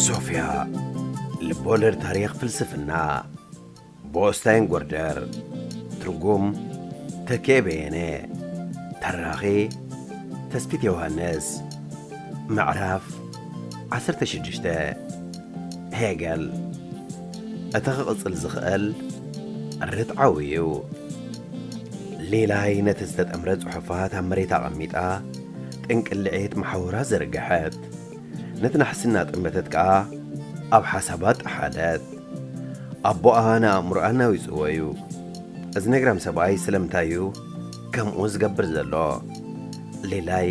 ሶፍያ፣ ልቦለድ ታሪኽ ፍልስፍና፣ ብኦስታይን ጎርደር፣ ትርጉም፣ ተኬ በየነ፣ ተራኺ፣ ተስፊት ዮሃንስ። ምዕራፍ ዓሰርተ ሽዱሽተ። ሄገል። እቲ ክቕጽል ዝኽእል ርትዓዊ እዩ። ሌላይ ነቲ ዝተጠምረ ጽሑፋት ኣብ መሬት ኣቐሚጣ፣ ጥንቅልዒት መሓውራ ዘርግሐት። ነቲ ናሕሲ እናጠመተት ከኣ ኣብ ሓሳባት ጠሓለት። ኣቦኣ ንኣእምሮኣ እናዊጽዎ እዩ። እዚ ነግራም ሰብኣይ ስለምንታይ እዩ ከምኡ ዝገብር ዘሎ? ሌላይ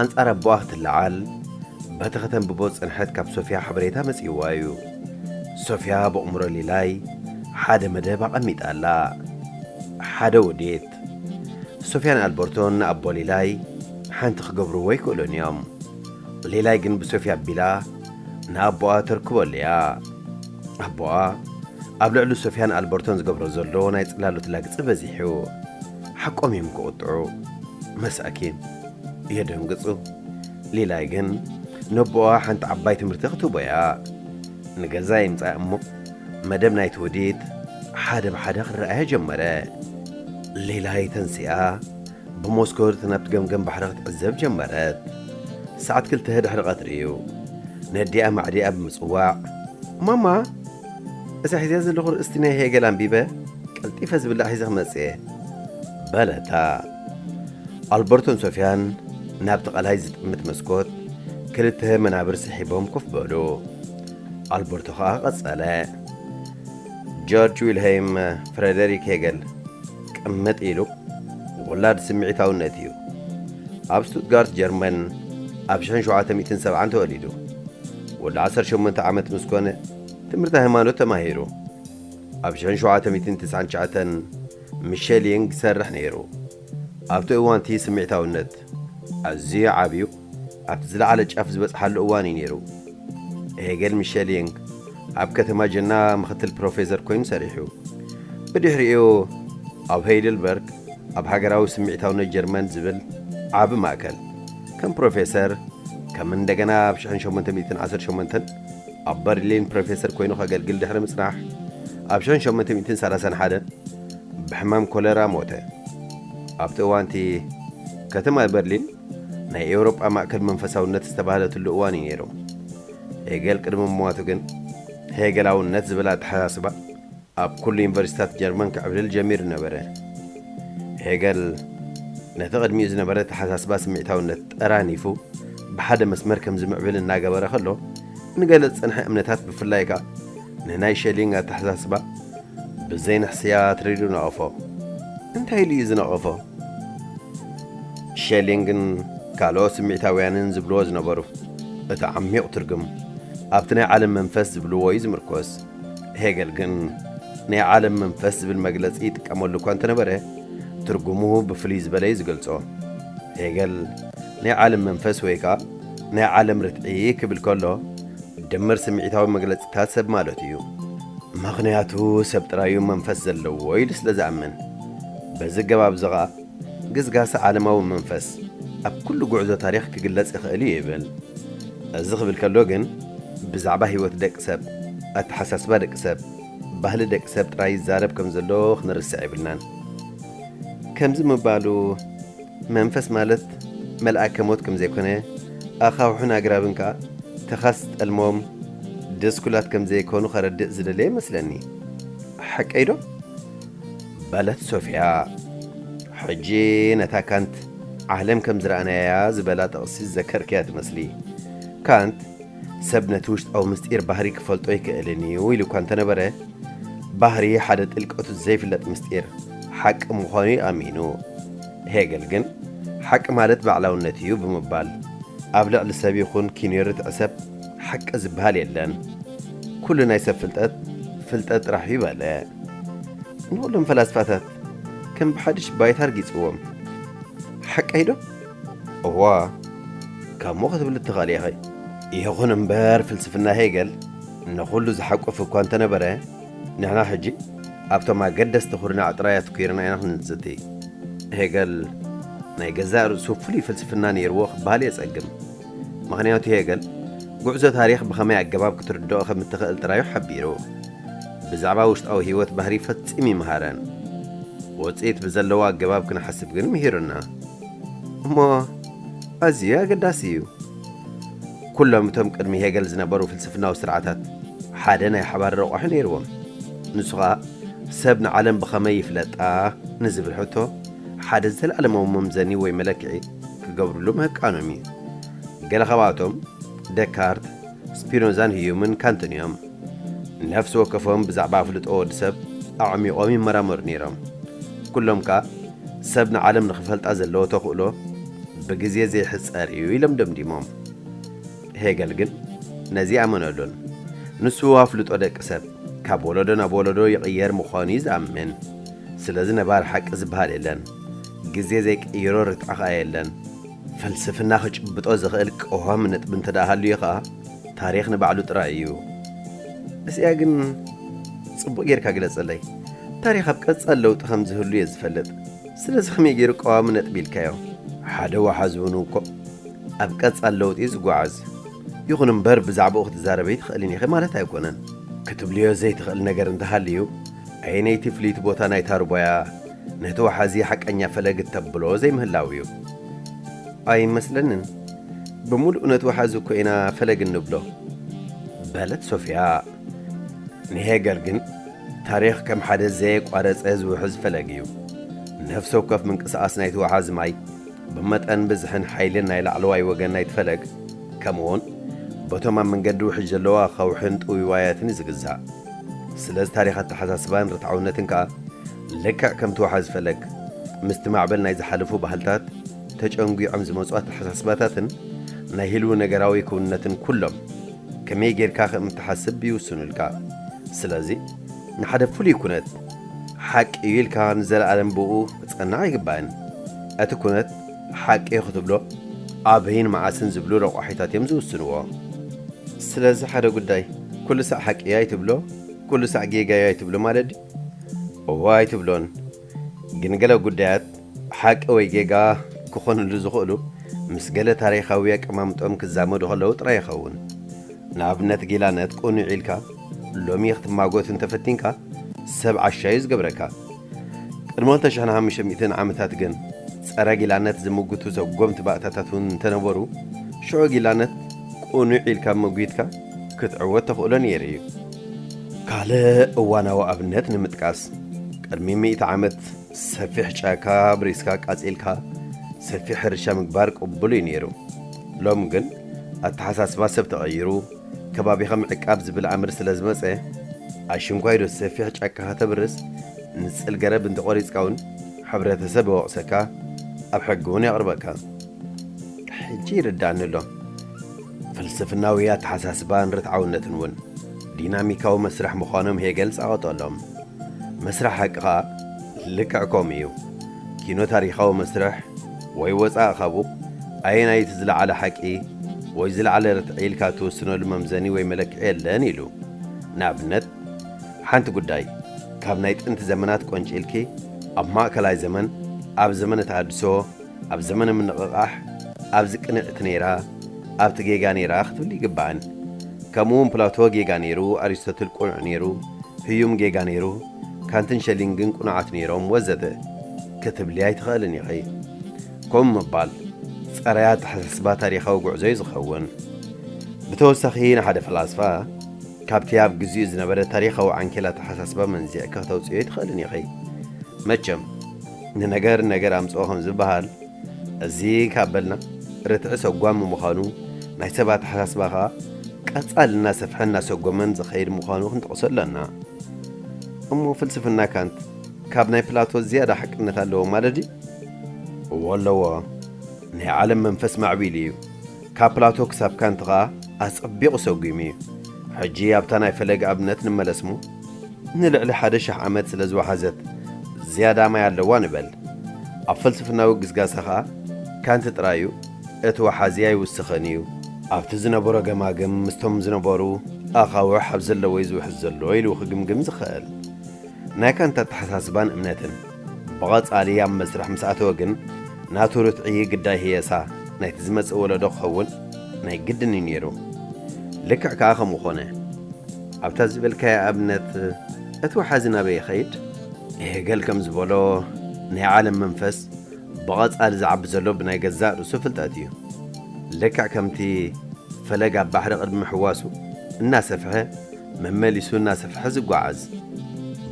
ኣንጻር ኣቦኣ ክትለዓል በቲ ከተንብቦ ዝጸንሐት ካብ ሶፍያ ሓበሬታ መጺእዋ እዩ። ሶፍያ ብእምሮ ሌላይ ሓደ መደብ ኣቐሚጣ ኣላ። ሓደ ውዲት። ሶፍያን ኣልበርቶን ንኣቦ ሌላይ ሓንቲ ክገብርዎ ኣይክእሉን እዮም። ሌላይ ግን ብሶፍያ ኣቢላ ንኣቦኣ ተርክበሉ እያ። ኣቦኣ ኣብ ልዕሊ ሶፍያን ኣልበርቶን ዝገብሮ ዘሎ ናይ ጽላሎት ላግጺ በዚሑ። ሓቆም እዮም ክቕጥዑ። መሳኪን። የደንግጹ። ሌላይ ግን ነቦኣ ሓንቲ ዓባይ ትምህርቲ ክትህቦ እያ። ንገዛ ይምጻእ እሞ መደብ ናይቲ ውዲት ሓደ ብሓደ ክረኣያ ጀመረ። ሌላይ ተንሲኣ ብመስኮት ናብቲ ገምገም ባሕሪ ክትዕዘብ ጀመረት። ሰዓት ክልተ ድሕሪ ቀትሪ እዩ። ነዲኣ ማዕዲኣ ብምጽዋዕ፣ "ማማ፣ እዛ ሒዘ ዘለኹ ርእስቲ ናይ ሄገል ኣንቢበ፣ ቀልጢፈ ዝብላዕ ሒዘ ክመጽእ እየ" በለታ። ኣልበርቶን ሶፍያን ናብቲ ቐላይ ዝጥምት መስኮት ክልተ መናብር ስሒቦም ኮፍ በሉ። ኣልበርቶ ኸኣ ቀጸለ። ጆርጅ ዊልሄልም ፍሬደሪክ ሄገል ቅምጥ ኢሉ፣ ውላድ ስምዒታውነት እዩ። ኣብ ስቱትጋርት ጀርመን ኣብ ሽሕን ሸውዓተ ሚእትን ሰብዓን ተወሊዱ። ወዲ ዓሰርተ ሸሞንተ ዓመት ምስ ኮነ ትምህርቲ ሃይማኖት ተማሂሩ። ኣብ ሽሕን ሸውዓተ ሚእትን ትስዓን ትሽዓተን ምስ ሸሊንግ ይሰርሕ ነይሩ። ኣብቲ እዋንቲ ስምዒታውነት ኣዝዩ ዓብዩ ኣብቲ ዝለዓለ ጫፍ ዝበጽሓሉ እዋን እዩ ነይሩ። ሄገል ምስ ሸሊንግ ኣብ ከተማ ጀና ምኽትል ፕሮፌሰር ኮይኑ ሰሪሑ። ብድሕሪኡ ኣብ ሄይደልበርግ ኣብ ሃገራዊ ስምዒታውነት ጀርመን ዝብል ዓቢ ማእከል ከም ፕሮፌሰር ከም እንደገና ኣብ ሽሕን ሸሞንተ ሚእትን ዓሰርተ ሸሞንተን ኣብ በርሊን ፕሮፌሰር ኮይኑ ከገልግል ድሕሪ ምጽናሕ ኣብ ሽሕን ሸሞንተ ሚእትን ሰላሳን ሓደን ብሕማም ኮለራ ሞተ። ኣብቲ እዋንቲ ከተማ በርሊን ናይ ኤውሮጳ ማእከል መንፈሳውነት ዝተባህለትሉ እዋን እዩ ነይሩ። ሄገል ቅድሚ ምሟቱ ግን ሄገላውነት ዝብል ኣተሓሳስባ ኣብ ኩሉ ዩኒቨርሲታት ጀርመን ክዕብልል ጀሚሩ ነበረ። ሄገል ነቲ ቅድሚኡ ዝነበረ ኣተሓሳስባ ስምዒታውነት ጠራኒፉ ብሓደ መስመር ከም ዝምዕብል እናገበረ ከሎ፣ ንገለ ዝጸንሐ እምነታት ብፍላይ ከኣ ንናይ ሸሊንግ ኣተሓሳስባ ብዘይንሕስያ ኣትሪሩ ነቐፎ። እንታይ ኢሉ እዩ ዝነቐፎ? ሸሊንግን ካልኦት ስምዒታውያንን ዝብልዎ ዝነበሩ፣ እቲ ዓሚቕ ትርጉም ኣብቲ ናይ ዓለም መንፈስ ዝብልዎ እዩ ዝምርኮስ። ሄገል ግን ናይ ዓለም መንፈስ ዝብል መግለጺ ይጥቀመሉ እኳ እንተነበረ፣ ትርጉሙ ብፍልይ ዝበለ እዩ ዝገልጾ። ሄገል ናይ ዓለም መንፈስ ወይ ከኣ ናይ ዓለም ርትዒ ክብል ከሎ፣ ድምር ስምዒታዊ መግለጺታት ሰብ ማለት እዩ። ምኽንያቱ ሰብ ጥራዩ መንፈስ ዘለዎ ኢሉ ስለ ዝኣምን። በዚ ኣገባብ እዚ ኸኣ ግስጋሰ ዓለማዊ መንፈስ ኣብ ኩሉ ጉዕዞ ታሪኽ ክግለጽ ይኽእል እዩ ይብል። እዚ ክብል ከሎ ግን ብዛዕባ ህይወት ደቂ ሰብ፣ ኣተሓሳስባ ደቂ ሰብ፣ ባህሊ ደቂ ሰብ ጥራይ ይዛረብ ከም ዘሎ ክንርስዕ የብልናን። ከምዚ ምባሉ መንፈስ ማለት መልኣከ ሞት ከም ዘይኮነ፣ ኣኻውሕን ኣግራብን ከኣ ተኻስ ጠልሞም ድስኩላት ከም ዘይኮኑ ከረድእ ዝደለየ ይመስለኒ። ሓቀይ ዶ? በለት ሶፍያ። ሕጂ ነታ ካንት ዓለም ከም ዝረኣናያ ዝበላ ጥቕሲ ዝዘከርክያ ትመስሊ። ካንት ሰብ ነቲ ውሽጣዊ ምስጢር ባህሪ ክፈልጦ ኣይክእልን እዩ ኢሉ እኳ እንተነበረ፣ ባህሪ ሓደ ጥልቀቱ ዘይፍለጥ ምስጢር ሓቂ ምዃኑ እዩ ኣሚኑ። ሄገል ግን ሓቂ ማለት ባዕላውነት እዩ ብምባል ኣብ ልዕሊ ሰብ ይኹን ኪኖ ርትዒ ሰብ ሓቂ ዝበሃል የለን። ኩሉ ናይ ሰብ ፍልጠት ፍልጠት ጥራሕ እዩ በለ። ንኹሎም ፈላስፋታት ከም ብሓድሽ ባይታ ኣርጊጽዎም። ሓቀይ ዶ? እዋ፣ ከምኡ ክትብል እትኽእል ኢኺ። ይኹን እምበር ፍልስፍና ሄገል ንኹሉ ዝሓቁፍ እኳ እንተነበረ፣ ንሕና ሕጂ ኣብቶም ኣገደስቲ ኩርናዕ ጥራይ ኣትኲርና ኢና ክንዝቲ። ሄገል ናይ ገዛእ ርእሱ ፍሉይ ፍልስፍና ነይርዎ ክበሃል የጸግም። ምኽንያቱ ሄገል ጉዕዞ ታሪኽ ብኸመይ ኣገባብ ክትርድኦ ከም እትኽእል ጥራዩ ሓቢሩ። ብዛዕባ ውሽጣዊ ህይወት ባህሪ ፈጺሙ ይምሃረን። ውጽኢት ብዘለዎ ኣገባብ ክንሓስብ ግን ምሂሩና። እሞ ኣዝዩ ኣገዳሲ እዩ። ኩሎም እቶም ቅድሚ ሄገል ዝነበሩ ፍልስፍናዊ ስርዓታት ሓደ ናይ ሓባር ረቋሒ ነይርዎም። ንሱ ኸኣ ሰብ ንዓለም ብኸመይ ይፍለጣ ንዝብል ሕቶ ሓደ ዘለዓለማዊ መምዘኒ ወይ መለክዒ ክገብርሉ ምህቃኖም እዩ። ገለ ካብኣቶም ደካርት፣ ስፒኖዛን ህዩምን ካንትን እዮም። ነፍሲ ወከፎም ብዛዕባ ኣፍልጦ ወዲ ሰብ ኣዕሚቖም ይመራመሩ ነይሮም። ኩሎም ከኣ ሰብ ንዓለም ንኽፈልጣ ዘለዎ ተኽእሎ ብግዜ ዘይሕጸር እዩ ኢሎም ደምዲሞም። ሄገል ግን ነዚ ኣመነሉን። ንሱ ኣፍልጦ ደቂ ሰብ ካብ ወለዶ ናብ ወለዶ ይቕየር ምዃኑ እዩ ዝኣምን። ስለዚ ነባር ሓቂ ዝበሃል የለን። ግዜ ዘይቅይሮ ርትዒ ኸኣ የለን። ፍልስፍና ክጭብጦ ዝኽእል ቀዋሚ ነጥቢ እንተ ደኣ ሃልዩ ኸኣ ታሪኽ ንባዕሉ ጥራይ እዩ። እዚኣ ግን ጽቡቕ ጌርካ ግለጸለይ። ታሪኽ ኣብ ቀጻል ለውጢ ከም ዝህሉ እየ ዝፈልጥ። ስለዚ ከመይ ገይሩ ቀዋሚ ነጥቢ ኢልካዮ? ሓደ ወሓዚ እውን እኮ ኣብ ቀጻል ለውጢ እዩ ዝጓዓዝ። ይኹን እምበር ብዛዕባኡ ክትዛረበ ኣይትኽእልን ኢኺ ማለት ኣይኮነን። ክትብልዮ ዘይትኽእል ነገር እንተሃልዩ ኣየነይቲ ፍልይቲ ቦታ ናይታ ሩባያ ነቲ ወሓዚ ሓቀኛ ፈለግ እተብሎ ዘይምህላው እዩ። ኣይመስለንን። ብምሉእ ነቲ ወሓዚ እኮ ኢና ፈለግ እንብሎ። በለት ሶፊያ። ንሄገል ግን ታሪኽ ከም ሓደ ዘየቋረጸ ዝውሕዝ ፈለግ እዩ። ነፍሲ ወከፍ ምንቅስቓስ ናይቲ ወሓዚ ማይ ብመጠን ብዝሕን ሓይልን ናይ ላዕለዋይ ወገን ናይቲ ፈለግ ከምኡውን በቶም ኣብ መንገዲ ውሕጅ ዘለዉ ኣኻውሕን ጥውይዋያትን እዩ ዝግዛእ። ስለዚ ታሪኽ ኣተሓሳስባን ርትዓውነትን ከኣ ልክዕ ከምቲ ወሓዚ ፈለግ ምስቲ ማዕበል ናይ ዝሓለፉ ባህልታት ተጨንጒዖም ዝመጹ ኣተሓሳስባታትን ናይ ህልዊ ነገራዊ ክውንነትን ኩሎም ከመይ ጌርካ ከም እትሓስብ ይውስኑልካ። ስለዚ ንሓደ ፍሉይ ኩነት ሓቂ እዩ ኢልካ ንዘለኣለም ብኡ ክጸንዕ ኣይግባእን። እቲ ኩነት ሓቂ እዩ ክትብሎ ኣበይን መዓስን ዝብሉ ረቋሒታት እዮም ዝውስንዎ። ስለዚ ሓደ ጉዳይ ኩሉ ሳዕ ሓቂ እዩ ኣይትብሎ፣ ኩሉ ሳዕ ጌጋ እዩ ኣይትብሎ ማለት ድዩ? እወ ኣይትብሎን። ግን ገለ ጉዳያት ሓቂ ወይ ጌጋ ክኾኑሉ ዝኽእሉ ምስ ገለ ታሪኻዊ ኣቀማምጦም ክዛመዱ ከለዉ ጥራይ ይኸውን። ንኣብነት ጊላነት ቅኑዕ ኢልካ ሎሚ ክትማጎት እንተፈቲንካ ሰብ ዓሻ እዩ ዝገብረካ። ቅድሚ ክልተ ሽሕን ሓሙሽተ ሚእትን ዓመታት ግን ጸረ ጊላነት ዝምጉቱ ዘጎምቲ ባእታታት እውን እንተነበሩ ሽዑ ጊላነት ቅኑዕ ኢልካ መጒትካ ክትዕወት ተኽእሎ ነይሩ እዩ። ካልእ እዋናዊ ኣብነት ንምጥቃስ ቅድሚ ሚእቲ ዓመት ሰፊሕ ጫካ ኣብሪስካ ቃጺልካ ሰፊሕ ሕርሻ ምግባር ቅቡል እዩ ነይሩ። ሎም ግን ኣተሓሳስባ ሰብ ተቐይሩ ከባቢኻ ምዕቃብ ዝብል ኣምር ስለ ዝመጸ ኣሽንኳይ ዶ ሰፊሕ ጫካ ከተብርስ ንጽል ገረብ እንተቖሪጽካ እውን ሕብረተሰብ ይወቕሰካ ኣብ ሕጊ እውን የቕርበካ። ሕጂ ይርዳእኒ ኣሎ። ፍልስፍናዊ ኣተሓሳስባን ርትዓውነትን እውን ዲናሚካዊ መስርሕ ምዃኖም ሄገል ጸቐጠሎም። መስርሕ ሓቂ ኸኣ ልክዕ ከምኡ እዩ። ኪኖ ታሪኻዊ መስርሕ ወይ ወጻኢ ካብኡ ኣየናይ እቲ ዝለዓለ ሓቂ ወይ ዝለዓለ ርትዒ ኢልካ እትውስነሉ መምዘኒ ወይ መለክዒ የለን ኢሉ። ንኣብነት ሓንቲ ጉዳይ ካብ ናይ ጥንቲ ዘመናት ቆንጪልኪ ኣብ ማእከላይ ዘመን ኣብ ዘመነ ተሃድሶ ኣብ ዘመነ ምንቕቓሕ ኣብዚ ቅንዕቲ ነይራ ኣብቲ ጌጋ ነይራ ክትብል ይግባእን። ከምኡ እውን ፕላቶ ጌጋ ነይሩ፣ ኣሪስቶትል ቅኑዕ ነይሩ፣ ህዩም ጌጋ ነይሩ፣ ካንትን ሸሊንግን ቅኑዓት ነይሮም ወዘተ ክትብሊ ኣይትኽእልን ኢኺ። ከምኡ ምባል ጸራይ ኣተሓሳስባ ታሪኻዊ ጉዕዞ እዩ ዝኸውን። ብተወሳኺ ንሓደ ፈላስፋ ካብቲ ኣብ ግዚኡ ዝነበረ ታሪኻዊ ዓንኬል ኣተሓሳስባ መንዚዕኪ ከተውጽዮ ኣይትኽእልን ኢኺ። መቸም ንነገር ነገር ኣምጽኦ ከም ዝበሃል እዚ ካብ በልና ርትዒ ሰጓሚ ምዃኑ ናይ ሰብ ኣተሓሳስባ ኸኣ ቀጻሊ እናሰፍሐን እናሰጎመን ዝኸይድ ምዃኑ ክንጠቕሶ ኣለና። እሞ ፍልስፍና ካንት ካብ ናይ ፕላቶ ዝያዳ ሓቅነት ኣለዎ ማለት ድዩ? እዎ ኣለዎ። ናይ ዓለም መንፈስ ማዕቢሉ እዩ። ካብ ፕላቶ ክሳብ ካንት ኸኣ ኣጸቢቑ ሰጒሙ እዩ። ሕጂ ኣብታ ናይ ፈለግ ኣብነት ንመለስሞ፣ ንልዕሊ ሓደ ሽሕ ዓመት ስለ ዝወሓዘት ዝያዳ ማይ ኣለዋ ንበል። ኣብ ፍልስፍናዊ ግስጋሰ ኸኣ ካንት ጥራዩ እቲ ወሓዚ ኣይውስኽን እዩ። ኣብቲ ዝነበሮ ገማግም ምስቶም ዝነበሩ ኣኻውሕ ኣብ ዘለዎዩ ዝውሕዝ ዘሎ ኢሉ ክግምግም ዝኽእል። ናይ ካንት ኣተሓሳስባን እምነትን ብቐጻሊ ኣብ መስርሕ ምስ ኣተወ ግን ናቱ ርትዒ ግዳይ ህየሳ ናይቲ ዝመጽእ ወለዶ ክኸውን ናይ ግድን እዩ ነይሩ። ልክዕ ከኣ ከምኡ ኾነ። ኣብታ ዝበልካያ ኣብነት እቲ ወሓዚ ናበይ ይኸይድ? ሄገል ከም ዝበሎ ናይ ዓለም መንፈስ ብቐጻሊ ዝዓቢ ዘሎ ብናይ ገዛእ ርእሱ ፍልጠት እዩ። ልክዕ ከምቲ ፈለግ ኣብ ባሕሪ ቅድሚ ምሕዋሱ እናሰፍሐ መመሊሱ እናሰፍሐ ዝጓዓዝ።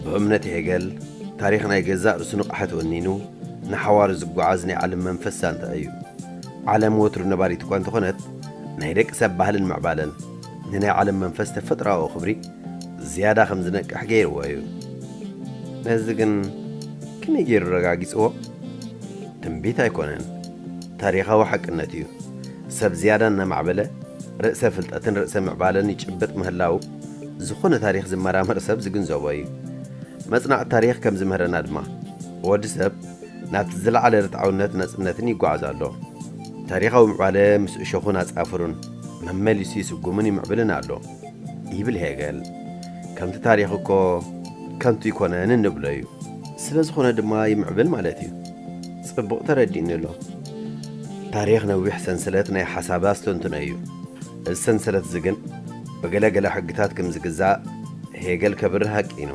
ብእምነት ሄገል ታሪኽ ናይ ገዛእ ርእሱ ንቕሓት ወኒኑ ንሓዋሩ ዝጓዓዝ ናይ ዓለም መንፈስ ዛንታ እዩ። ዓለም ወትሩ ነባሪት እኳ እንተኾነት ናይ ደቂ ሰብ ባህልን ምዕባለን ንናይ ዓለም መንፈስ ተፈጥሮኣዊ ክብሪ ዝያዳ ከም ዝነቅሕ ገይርዎ እዩ። ነዚ ግን ከመይ ገይሩ ረጋጊጽዎ? ትንቢት ኣይኮነን፣ ታሪኻዊ ሓቅነት እዩ። ሰብ ዝያዳ እናማዕበለ ርእሰ ፍልጠትን ርእሰ ምዕባለን ይጭብጥ ምህላው ዝኾነ ታሪኽ ዝመራመር ሰብ ዝግንዘቦ እዩ። መጽናዕቲ ታሪኽ ከም ዝምህረና ድማ ወዲ ሰብ ናብቲ ዝለዓለ ርትዓውነት ናጽነትን ይጓዓዝ ኣሎ። ታሪኻዊ ምዕባለ ምስ እሾኹን ኣጻፍሩን መመሊሱ ይስጉምን ይምዕብልን ኣሎ ይብል ሄገል። ከምቲ ታሪኽ እኮ ከንቱ ይኮነን እንብሎ እዩ። ስለ ዝኾነ ድማ ይምዕብል ማለት እዩ። ጽቡቕ ተረዲእኒ ኣሎ። ታሪኽ ነዊሕ ሰንሰለት ናይ ሓሳብ ኣስተንትኖ እዩ። እዚ ሰንሰለት እዚ ግን ብገለ ገለ ሕግታት ከም ዝግዛእ ሄገል ከብርህ ሃቂኑ።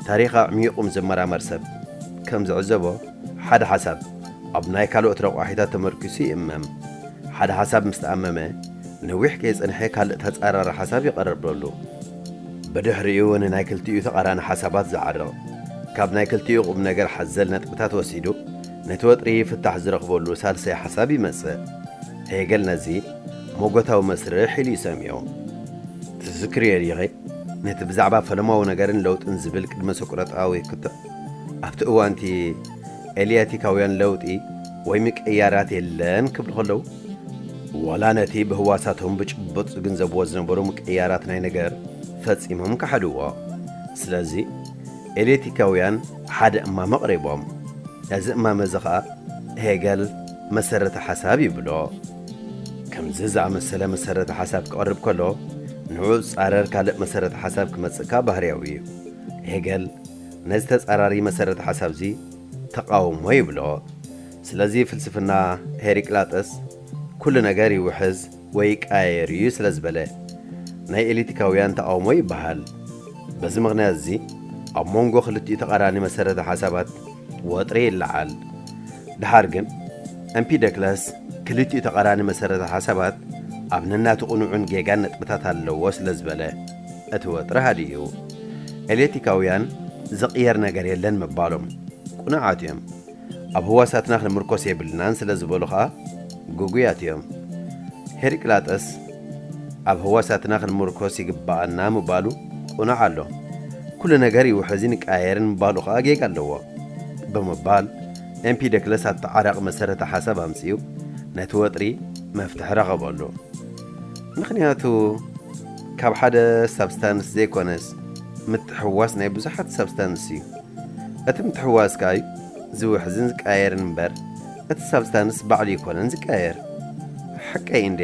ታሪኽ ኣዕሚቑ ምስ ዝመራመር ሰብ ከም ዝዕዘቦ ሓደ ሓሳብ ኣብ ናይ ካልኦት ረቋሒታት ተመርኪሱ ይእመም። ሓደ ሓሳብ ምስ ተኣመመ ነዊሕ ከይጸንሐ ካልእ ተጻራሪ ሓሳብ ይቐርበሉ። ብድሕሪኡ ንናይ ክልቲኡ ተቓራኒ ሓሳባት ዝዓርቕ ካብ ናይ ክልቲኡ ቁም ነገር ሓዘል ነጥብታት ወሲዱ ነቲ ወጥሪ ፍታሕ ዝረኽበሉ ሳልሳይ ሓሳብ ይመጽእ። ሄገል ነዚ ሞጎታዊ መስርሕ ኢሉ ይሰምዮ። ትዝክርዮ ዲኺ? ነቲ ብዛዕባ ፈለማዊ ነገርን ለውጥን ዝብል ቅድመ ሶቅራጣዊ ክትዕ ኣብቲ እዋንቲ ኤልያቲካውያን ለውጢ ወይ ምቅያራት የለን ክብሉ ከለዉ ዋላ ነቲ ብህዋሳቶም ብጭቡጥ ዝግንዘብዎ ዝነበሩ ምቅያራት ናይ ነገር ፈጺሞም ከሓድዎ። ስለዚ ኤልያቲካውያን ሓደ እማመ ኣቕሪቦም። ነዚ እማመ እዚ ኸኣ ሄገል መሰረተ ሓሳብ ይብሎ። ከምዚ ዝኣመሰለ መሰረተ ሓሳብ ክቐርብ ከሎ ንዑ ዝጻረር ካልእ መሰረተ ሓሳብ ክመጽእ ከኣ ባህርያዊ እዩ። ሄገል ነዚ ተጻራሪ መሰረተ ሓሳብዚ ተቓውሞ ይብሎ። ስለዚ ፍልስፍና ሄሪቅላጠስ ኩሉ ነገር ይውሕዝ ወይ ይቀያየር እዩ ስለ ዝበለ ናይ ኤሊቲካውያን ተቓውሞ ይበሃል። በዚ ምኽንያት እዚ ኣብ መንጎ ክልቲኡ ተቓራኒ መሰረተ ሓሳባት ወጥሪ ይለዓል። ደሓር ግን ኤምፒደክለስ ክልቲኡ ተቓራኒ መሰረተ ሓሳባት ኣብ ነናቱ ቅኑዕን ጌጋን ነጥብታት ኣለዎ ስለ ዝበለ እቲ ወጥሪ ሃዲኡ። ኤሌቲካውያን ዝቕየር ነገር የለን ምባሎም ቅኑዓት እዮም። ኣብ ህዋሳትና ክንምርኮስ የብልናን ስለ ዝበሉ ኸኣ ግጉያት እዮም። ሄሪቅላጠስ ኣብ ህዋሳትና ክንምርኮስ ይግብኣና ምባሉ ቅኑዕ ኣሎ። ኩሉ ነገር ይውሕዝን ይቀያየርን ምባሉ ኸኣ ጌጋ ኣለዎ ብምባል ኤምፒደክለስ ኣተዓራቂ መሰረተ ሓሳብ ኣምጺኡ ነቲ ወጥሪ መፍትሒ ረኸበሉ። ምኽንያቱ ካብ ሓደ ሳብስታንስ ዘይኮነስ ምትሕውዋስ ናይ ብዙሓት ሳብስታንስ እዩ። እቲ ምትሕውዋስ ከኣ እዩ ዝውሕዝን ዝቀያየርን እምበር እቲ ሳብስታንስ ባዕሉ ኣይኮነን ዝቀያየር። ሓቀይ እንዴ?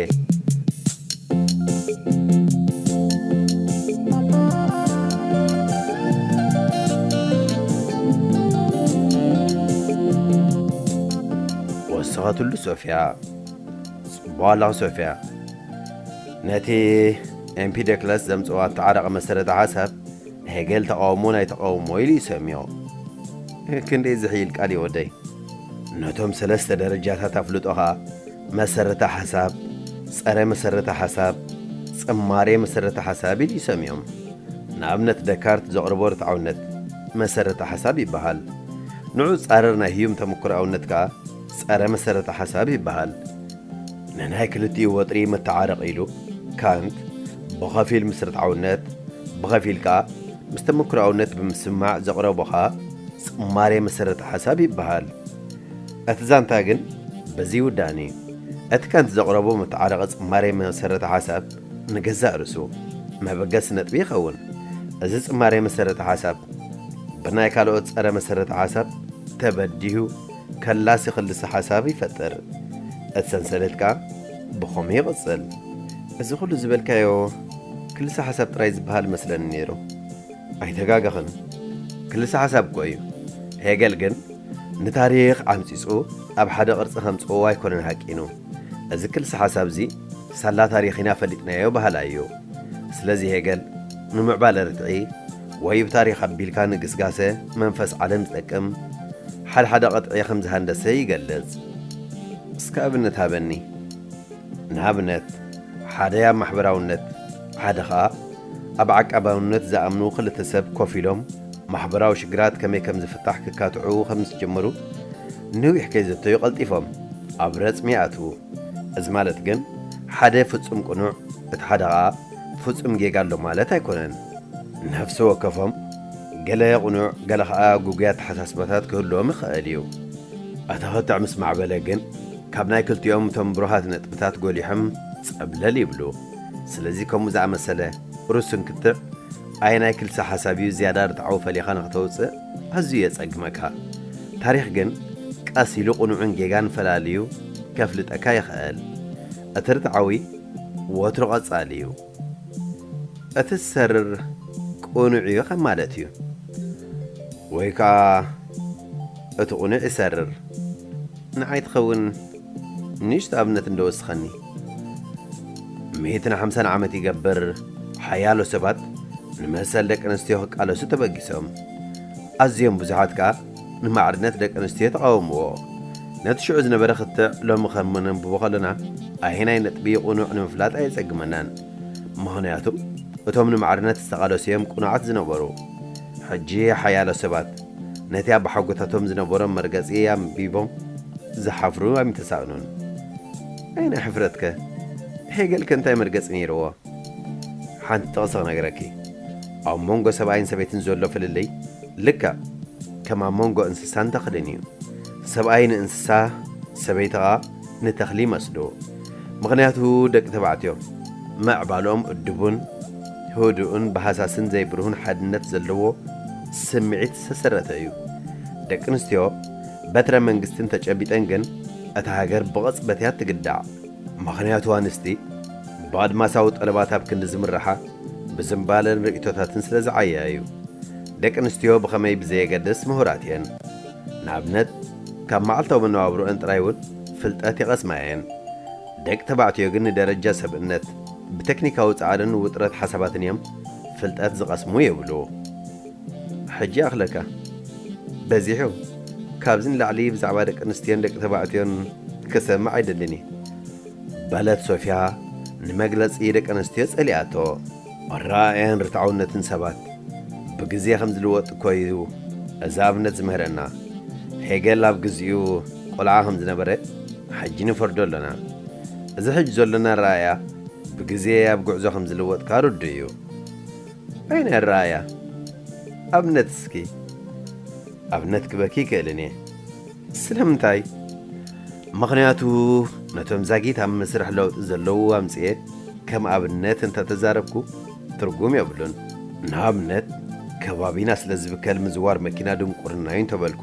ወሰኸትሉ ሶፍያ። ጽቡቕ ኣለኻ ሶፍያ። ነቲ ኤምፒደክለስ ዘምጽኦ ኣተዓራቒ መሰረተ ሓሳብ ሄገል ተቓውሞ ናይ ተቓውሞ ኢሉ ይሰምዮ። ክንደይ ዝሕይል ቃል እዩ ወደይ። ነቶም ሰለስተ ደረጃታት ኣፍልጦ ኸኣ መሰረተ ሓሳብ፣ ጸረ መሰረተ ሓሳብ፣ ጽማሬ መሰረተ ሓሳብ ኢሉ ይሰምዮም። ንኣብነት ደካርት ዘቕርቦ ርትዓውነት መሰረተ ሓሳብ ይበሃል። ንዑ ጻረር ናይ ህዩም ተመክሮኣውነት ከኣ ጸረ መሰረተ ሓሳብ ይበሃል። ንናይ ክልቲኡ ወጥሪ መተዓረቒ ኢሉ ካንት ብኸፊል ምስ ርትዓውነት ብኸፊል ከኣ ምስ ተመክሮኣውነት ብምስማዕ ዘቕረቦ ኸኣ ጽማሬ መሰረተ ሓሳብ ይበሃል። እቲ ዛንታ ግን በዚ ይውዳእን እዩ። እቲ ከንቲ ዘቕረቦ መተዓረቐ ጽማሬ መሰረተ ሓሳብ ንገዛእ ርእሱ መበገሲ ነጥቢ ይኸውን። እዚ ጽማሬ መሰረተ ሓሳብ ብናይ ካልኦት ጸረ መሰረተ ሓሳብ ተበዲሁ ከላሲ ክልሰ ሓሳብ ይፈጥር። እቲ ሰንሰለት ከኣ ብኸምኡ ይቕጽል። እዚ ኩሉ ዝበልካዮ ክልሰ ሓሳብ ጥራይ ዝበሃል መስለኒ ነይሩ። ኣይተጋገኽን። ክልሰ ሓሳብ እኮ እዩ። ሄገል ግን ንታሪኽ ዓምጺጹ ኣብ ሓደ ቅርጺ ከምጽዎ ኣይኮነን ሃቂኑ። እዚ ክልሰ ሓሳብ እዚ ሳላ ታሪኽ ኢና ፈሊጥናዮ በሃላይ እዩ። ስለዚ ሄገል ንምዕባለ ርትዒ ወይ ብታሪኽ ኣቢልካ ንግስጋሰ መንፈስ ዓለም ዝጠቅም ሓድሓደ ቅጥዒ ከም ዝሃንደሰ ይገልጽ። እስከ ኣብነት ሃበኒ። ንኣብነት፣ ሓደ ኣብ ማሕበራውነት፣ ሓደ ኸኣ ኣብ ዓቃባውነት ዝኣምኑ ክልተ ሰብ ኮፍ ኢሎም ማሕበራዊ ሽግራት ከመይ ከም ዝፍታሕ ክካትዑ ከም ዝጀመሩ፣ ነዊሕ ከይዘተዩ ቀልጢፎም ኣብ ረጽሚ ይኣትዉ። እዚ ማለት ግን ሓደ ፍጹም ቅኑዕ፣ እቲ ሓደ ኸኣ ፍጹም ጌጋ ኣሎ ማለት ኣይኮነን። ነፍሲ ወከፎም ገለ ቅኑዕ፣ ገለ ኸኣ ግጉይ ኣተሓሳስባታት ክህልዎም ይኽእል እዩ። ኣተኸትዕ ምስ ማዕበለ ግን ካብ ናይ ክልቲኦም እቶም ብሩሃት ነጥብታት ጎሊሖም ጸብለል ይብሉ። ስለዚ ከምኡ ዝኣመሰለ ርሱን ክትዕ ኣየናይ ክልሰ ሓሳብ እዩ ዝያዳ ርትዓዊ ፈሊኻ ንኽተውጽእ ኣዝዩ የጸግመካ። ታሪኽ ግን ቀስ ኢሉ ቅኑዕን ጌጋን ፈላልዩ ከፍልጠካ ይኽእል። እቲ ርትዓዊ ወትሩ ቀጻሊ እዩ። እቲ ዝሰርር ቅኑዕ እዩ ከም ማለት እዩ። ወይ ከኣ እቲ ቅኑዕ ይሰርር። ንዓይ ትኸውን ንእሽቶ ኣብነት እንዶ ወስኸኒ። ሚእትን ሓምሳን ዓመት ይገብር፣ ሓያሎ ሰባት ንመሰል ደቂ ኣንስትዮ ክቃለሱ ተበጊሶም። ኣዝዮም ብዙሓት ከኣ ንማዕርነት ደቂ ኣንስትዮ ተቓወምዎ። ነቲ ሽዑ ዝነበረ ክትዕ ሎሚ ከም ነንብቦ ከለና ኣየናይ ነጥቢ ቅኑዕ ንምፍላጥ ኣየጸግመናን። ምኽንያቱ እቶም ንማዕርነት ዝተቓለሱ እዮም ቅኑዓት ዝነበሩ። ሕጂ ሓያሎ ሰባት ነቲ ኣባሓጎታቶም ዝነበሮም መርገጺ ኣንቢቦም ዝሓፍሩ ኣይምተሳእኑን። ኣየናይ ሕፍረትከ? ሄገልከ እንታይ መርገጺ ነይርዎ? ሓንቲ ጥቕሲ ክነግረኪ። ኣብ መንጎ ሰብኣይን ሰበይትን ዘሎ ፍልልይ ልክዕ ከም ኣብ መንጎ እንስሳን ተኽልን እዩ። ሰብኣይ ንእንስሳ፣ ሰበይቲ ኸኣ ንተኽሊ ይመስሉ። ምኽንያቱ ደቂ ተባዕትዮ ምዕባለኦም እድቡን ህዱእን ብሃሳስን ዘይብርሁን ሓድነት ዘለዎ ስምዒት ዝተሰረተ እዩ። ደቂ ኣንስትዮ በትረ መንግስትን ተጨቢጠን ግን እታ ሃገር ብቕጽበት እያ ትግዳዕ። ምኽንያቱ ኣንስቲ ብኣድማሳዊ ጠለባት ኣብ ክንዲ ዝምርሓ ብዝምባለን ርእይቶታትን ስለ ዝዓያ እዩ። ደቂ ኣንስትዮ ብኸመይ ብዘየገድስ ምሁራት እየን። ንኣብነት ካብ መዓልታዊ መነባብሮአን ጥራይ እውን ፍልጠት ይቐስማ እየን። ደቂ ተባዕትዮ ግን ንደረጃ ሰብእነት ብቴክኒካዊ ጻዕርን ውጥረት ሓሳባትን እዮም ፍልጠት ዝቐስሙ የብሉ። ሕጂ ይኣኽለካ። በዚሑ። ካብዚ ንላዕሊ ብዛዕባ ደቂ ኣንስትዮን ደቂ ተባዕትዮን ክሰምዕ ኣይደልን እየ። በለት ሶፍያ ንመግለጺ ደቂ ኣንስትዮ ጸሊኣቶ። ኣረኣእያን ርትዓውነትን ሰባት ብግዜ ከም ዝልወጥ እኮ እዩ እዚ ኣብነት ዝምህረና። ሄገል ኣብ ግዜኡ ቆልዓ ከም ዝነበረ ሕጂ ንፈርዶ ኣለና። እዚ ሕጂ ዘሎና ኣረኣእያ ብግዜ ኣብ ጉዕዞ ከም ዝልወጥ ከኣ ርዱእ እዩ። ኣየናይ ኣረኣእያ? ኣብነት እስኪ። ኣብነት ክበኪ ይክእልን እየ። ስለምንታይ? ምኽንያቱ ነቶም ዛጊት ኣብ መስርሕ ለውጢ ዘለዉ ኣምጽኤ ከም ኣብነት እንተተዛረብኩ ትርጉም የብሉን። ንኣብነት ከባቢና ስለ ዝብከል ምዝዋር መኪና ድንቁርና እዩ እንተበልኩ፣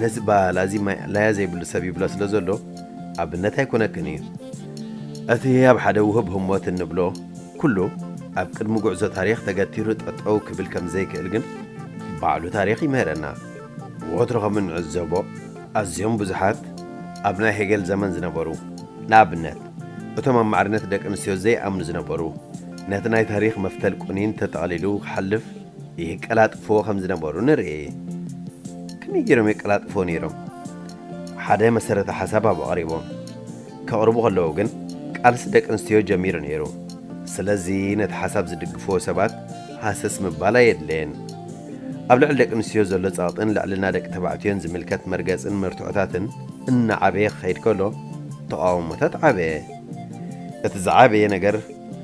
ነዚ ባላዚ ማእለያ ዘይብሉ ሰብ ይብሎ ስለ ዘሎ ኣብነት ኣይኮነክን እዩ። እቲ ኣብ ሓደ ውህብ ህሞት እንብሎ ኩሉ ኣብ ቅድሚ ጉዕዞ ታሪኽ ተገቲሩ ጠጠው ክብል ከም ዘይክእል ግን ባዕሉ ታሪኽ ይምህረና። ወትሩ ከም እንዕዘቦ ኣዝዮም ብዙሓት ኣብ ናይ ሄገል ዘመን ዝነበሩ፣ ንኣብነት እቶም ኣብ ማዕርነት ደቂ ኣንስትዮ ዘይኣምኑ ዝነበሩ፣ ነቲ ናይ ታሪኽ መፍተል ቁኒን ተጠቕሊሉ ክሓልፍ ይቀላጥፍዎ ከም ዝነበሩ ንርኢ። ከመይ ገይሮም የቀላጥፍዎ ነይሮም? ሓደ መሰረተ ሓሳብ ኣብ ኣቕሪቦም ከቕርቡ ከለዉ ግን ቃልሲ ደቂ ኣንስትዮ ጀሚሩ ነይሩ። ስለዚ ነቲ ሓሳብ ዝድግፍዎ ሰባት ሃሰስ ምባል ኣየድለየን። ኣብ ልዕሊ ደቂ ኣንስትዮ ዘሎ ጸቕጥን ልዕልና ደቂ ተባዕትዮን ዝምልከት መርገጽን መርትዖታትን እናዓበየ ክኸይድ ከሎ ተቓውሞታት ዓበየ። እቲ ዝዓበየ ነገር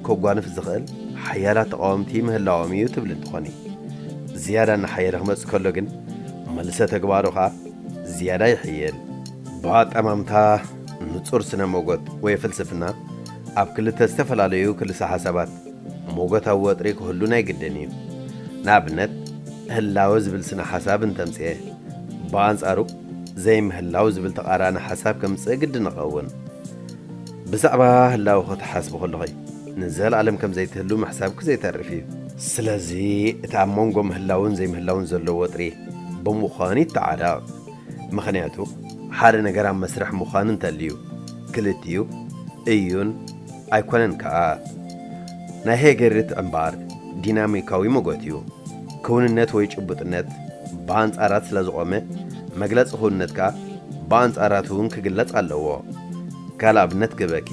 ከጓንፍ ዝኽእል ሓያላት ተቓወምቲ ምህላዎም እዩ ትብል እንትኾኒ፣ ዝያዳ እናሓየለ ክመጽእ ከሎ ግን መልሰ ተግባሩ ኸኣ ዝያዳ ይሕይል። ብኣጠማምታ ንጹር ስነ ሞጎት ወይ ፍልስፍና ኣብ ክልተ ዝተፈላለዩ ክልሰ ሓሳባት ሞጎታዊ ወጥሪ ክህሉ ናይ ግድን እዩ። ንኣብነት፣ ህላወ ዝብል ስነ ሓሳብ እንተምጽኤ፣ ብኣንጻሩ ዘይምህላው ዝብል ተቓራኒ ሓሳብ ከምጽእ ግድን ይኸውን። ብዛዕባ ህላወ ክትሓስቡ ከለኹ፣ ንዘለኣለም ከም ዘይትህሉ ምሕሳብኪ ዘይተርፍ እዩ። ስለዚ፣ እቲ ኣብ መንጎ ምህላውን ዘይምህላውን ዘሎ ወጥሪ ብምዃኑ ይተዓረቕ። ምኽንያቱ፣ ሓደ ነገር ኣብ መስርሕ ምዃኑ እንተልዩ፣ ክልቲኡ እዩን ኣይኮነን ከኣ። ናይ ሄገል ርትዒ እምበኣር ዲናሚካዊ ሞጎት እዩ። ክውንነት ወይ ጭቡጥነት ብኣንጻራት ስለ ዝቖመ፣ መግለጺ ክውንነት ከኣ ብኣንጻራት እውን ክግለጽ ኣለዎ። ካልእ ኣብነት ክህበኪ፣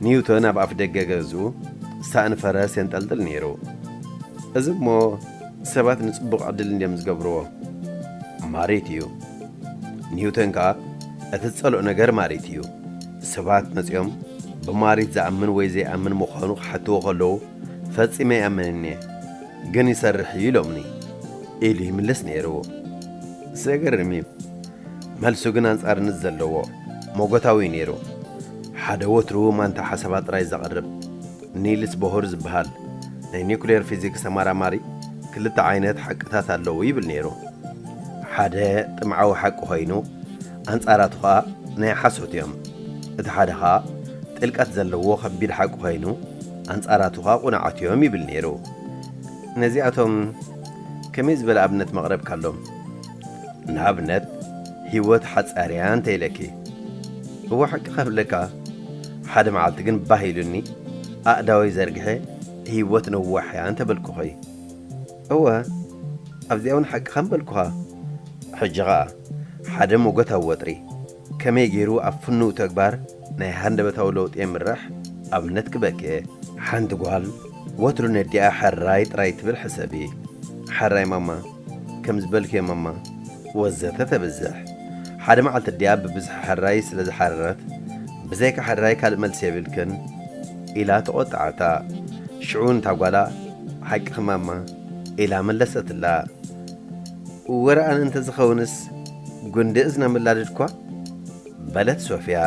ኒውቶን ኣብ ኣፍደገ ገዝኡ ሳእኒ ፈረስ የንጠልጥል ነይሩ። እዚ እሞ ሰባት ንጽቡቕ ዕድል እንድዮም ዝገብርዎ። ማሪት እዩ። ኒውተን ከኣ እቲ ዝጸልኦ ነገር ማሪት እዩ። ሰባት መጺኦም ብማሪት ዝኣምን ወይ ዘይኣምን ምዃኑ ክሓትዎ ከለዉ፣ "ፈጺመ ኣይኣምንን እየ፣ ግን ይሰርሕ እዩ" ኢሎምኒ ኢሉ ይምልስ ነይሩ። ዘገርም እዩ። መልሱ ግን ኣንጻርነት ዘለዎ፣ ሞጎታዊ እዩ ነይሩ። ሓደ ወትሩ ማንታ ሓሳባት ጥራይ ዘቕርብ ኒልስ ቦሆር ዝበሃል ናይ ኒኩሌር ፊዚክስ ተመራማሪ፣ "ክልተ ዓይነት ሓቅታት ኣለዉ" ይብል ነይሩ። ሓደ ጥምዓዊ ሓቂ ኮይኑ፣ ኣንጻራቱ ኸኣ ናይ ሓሶት እዮም። እቲ ሓደ ኸኣ ጥልቀት ዘለዎ ከቢድ ሓቂ ኮይኑ፣ ኣንጻራቱ ኸኣ ቁኑዓት እዮም ይብል ነይሩ። ነዚኣቶም ከመይ ዝበለ ኣብነት መቕረብካሎም? ንኣብነት፣ ህይወት ሓጻር እያ እንተ ኢለኪ፣ እወ ሓቂ ከብለካ፣ ሓደ መዓልቲ ግን ባህ ኢሉኒ፣ ኣእዳወይ ዘርግሐ፣ ህይወት ነዋሕ እያ እንተ በልኩኺ፣ እወ፣ ኣብዚኣ እውን ሓቅኻ ምበልኩኻ። ሕጂ ኸኣ፣ ሓደ ሞጎታዊ ወጥሪ፣ ከመይ ገይሩ ኣብ ፍኑው ተግባር ናይ ሃንደበታዊ ለውጢ የምርሕ? ኣብነት ክበኪ እየ። ሓንቲ ጓል ወትሩ ነዲኣ ሕራይ ጥራይ ትብል ሕሰቢ። "ሕራይ ማማ፣ ከም ዝበልክዮ ማማ" ወዘተ ተብዝሕ። ሓደ መዓልቲ ኣዲኣ ብብዝሒ ሕራይ ስለ ዝሓረረት፣ "ብዘይካ ሕራይ ካልእ መልሲ የብልክን" ኢላ ተቖጥዓታ። ሽዑ ንታ ጓላ፣ "ሓቅኺ ማማ" ኢላ መለሰትላ። "ወረ ኣነ እንተዝኸውንስ ጉንዲ እዝና መላደድኳ?" በለት ሶፍያ።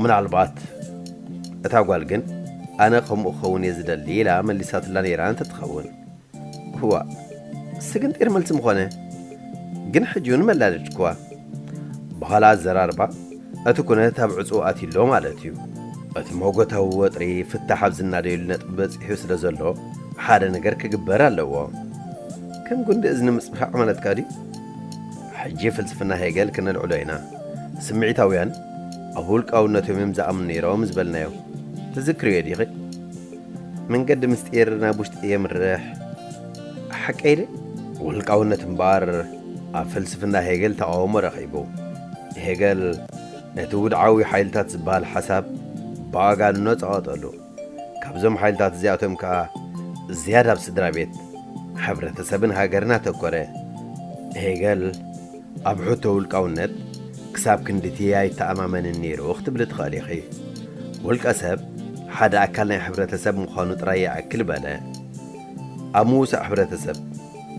ምናልባት እታ ጓል ግን፣ "ኣነ ከምኡ ክኸውን እየ ዝደሊ" ኢላ መሊሳትላ ነይራ እንተትኸውን። እዋእ፣ ስግንጢር መልሲ ምኾነ። ግን ሕጂ እውን መላደድክዋ። ብኻልእ ኣዘራርባ፣ እቲ ኩነት ኣብ ዕጹው ኣትዩ ኣሎ ማለት እዩ። እቲ መጎታዊ ወጥሪ ፍታሕ ኣብ ዝናደየሉ ነጥቢ በጺሑ ስለ ዘሎ፣ ሓደ ነገር ክግበር ኣለዎ። ከም ጉንዲ እዝኒ ምጽፋዕ ማለትካ ድዩ? ሕጂ ፍልስፍና ሄገል ክነልዕሎ ኢና። ስምዒታውያን ኣብ ውልቃውነቶም እዮም ዝኣምኑ ነይሮም ዝበልናዮ ትዝክርዮ ዲኺ? መንገዲ ምስጢር ናብ ውሽጢ የምርሕ። ሓቀይ ድየ? ውልቃውነት እምበኣር ኣብ ፍልስፍና ሄገል ተቓውሞ ረኺቡ። ሄገል ነቲ ውድዓዊ ሓይልታት ዝበሃል ሓሳብ ብኣጋንኖ ጸቐጠሉ። ካብዞም ሓይልታት እዚኣቶም ከኣ ዝያዳ ኣብ ስድራ ቤት፣ ሕብረተሰብን ሃገርን ኣተኮረ። ሄገል ኣብ ሕቶ ውልቃውነት ክሳብ ክንድቲ ኣይተኣማመንን ነይሩ ክትብሊ ትኽእሊ ኢኺ። ውልቀ ሰብ ሓደ ኣካል ናይ ሕብረተሰብ ምዃኑ ጥራይ ይኣክል በለ። ኣብ ምውሳእ ሕብረተሰብ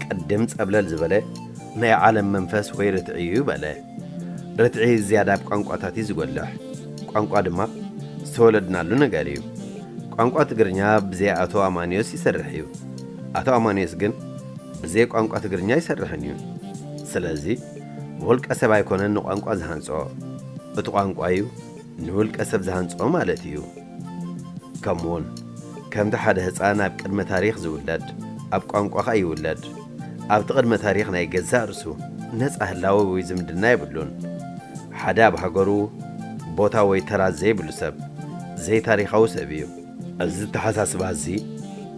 ቅድም ጸብለል ዝበለ ናይ ዓለም መንፈስ ወይ ርትዒ እዩ በለ። ርትዒ ዝያዳ ኣብ ቋንቋታት እዩ ዝጎልሕ። ቋንቋ ድማ ዝተወለድናሉ ነገር እዩ። ቋንቋ ትግርኛ ብዘይ ኣቶ ኣማንዮስ ይሰርሕ እዩ። ኣቶ ኣማንዮስ ግን ብዘይ ቋንቋ ትግርኛ ኣይሰርሕን እዩ። ስለዚ ውልቀ ሰብ ኣይኮነን ንቋንቋ ዝሃንጾ፣ እቲ ቋንቋ እዩ ንውልቀ ሰብ ዝሃንጾ ማለት እዩ። ከምኡውን ከምቲ ሓደ ህጻን ኣብ ቅድመ ታሪኽ ዝውለድ፣ ኣብ ቋንቋ ኸኣ ይውለድ። ኣብቲ ቅድመ ታሪኽ ናይ ገዛእ ርእሱ ነጻ ህላወ ወይ ዝምድና የብሉን። ሓደ ኣብ ሃገሩ ቦታ ወይ ተራ ዘይብሉ ሰብ፣ ዘይታሪኻዊ ሰብ እዩ። እዚ ኣተሓሳስባ እዚ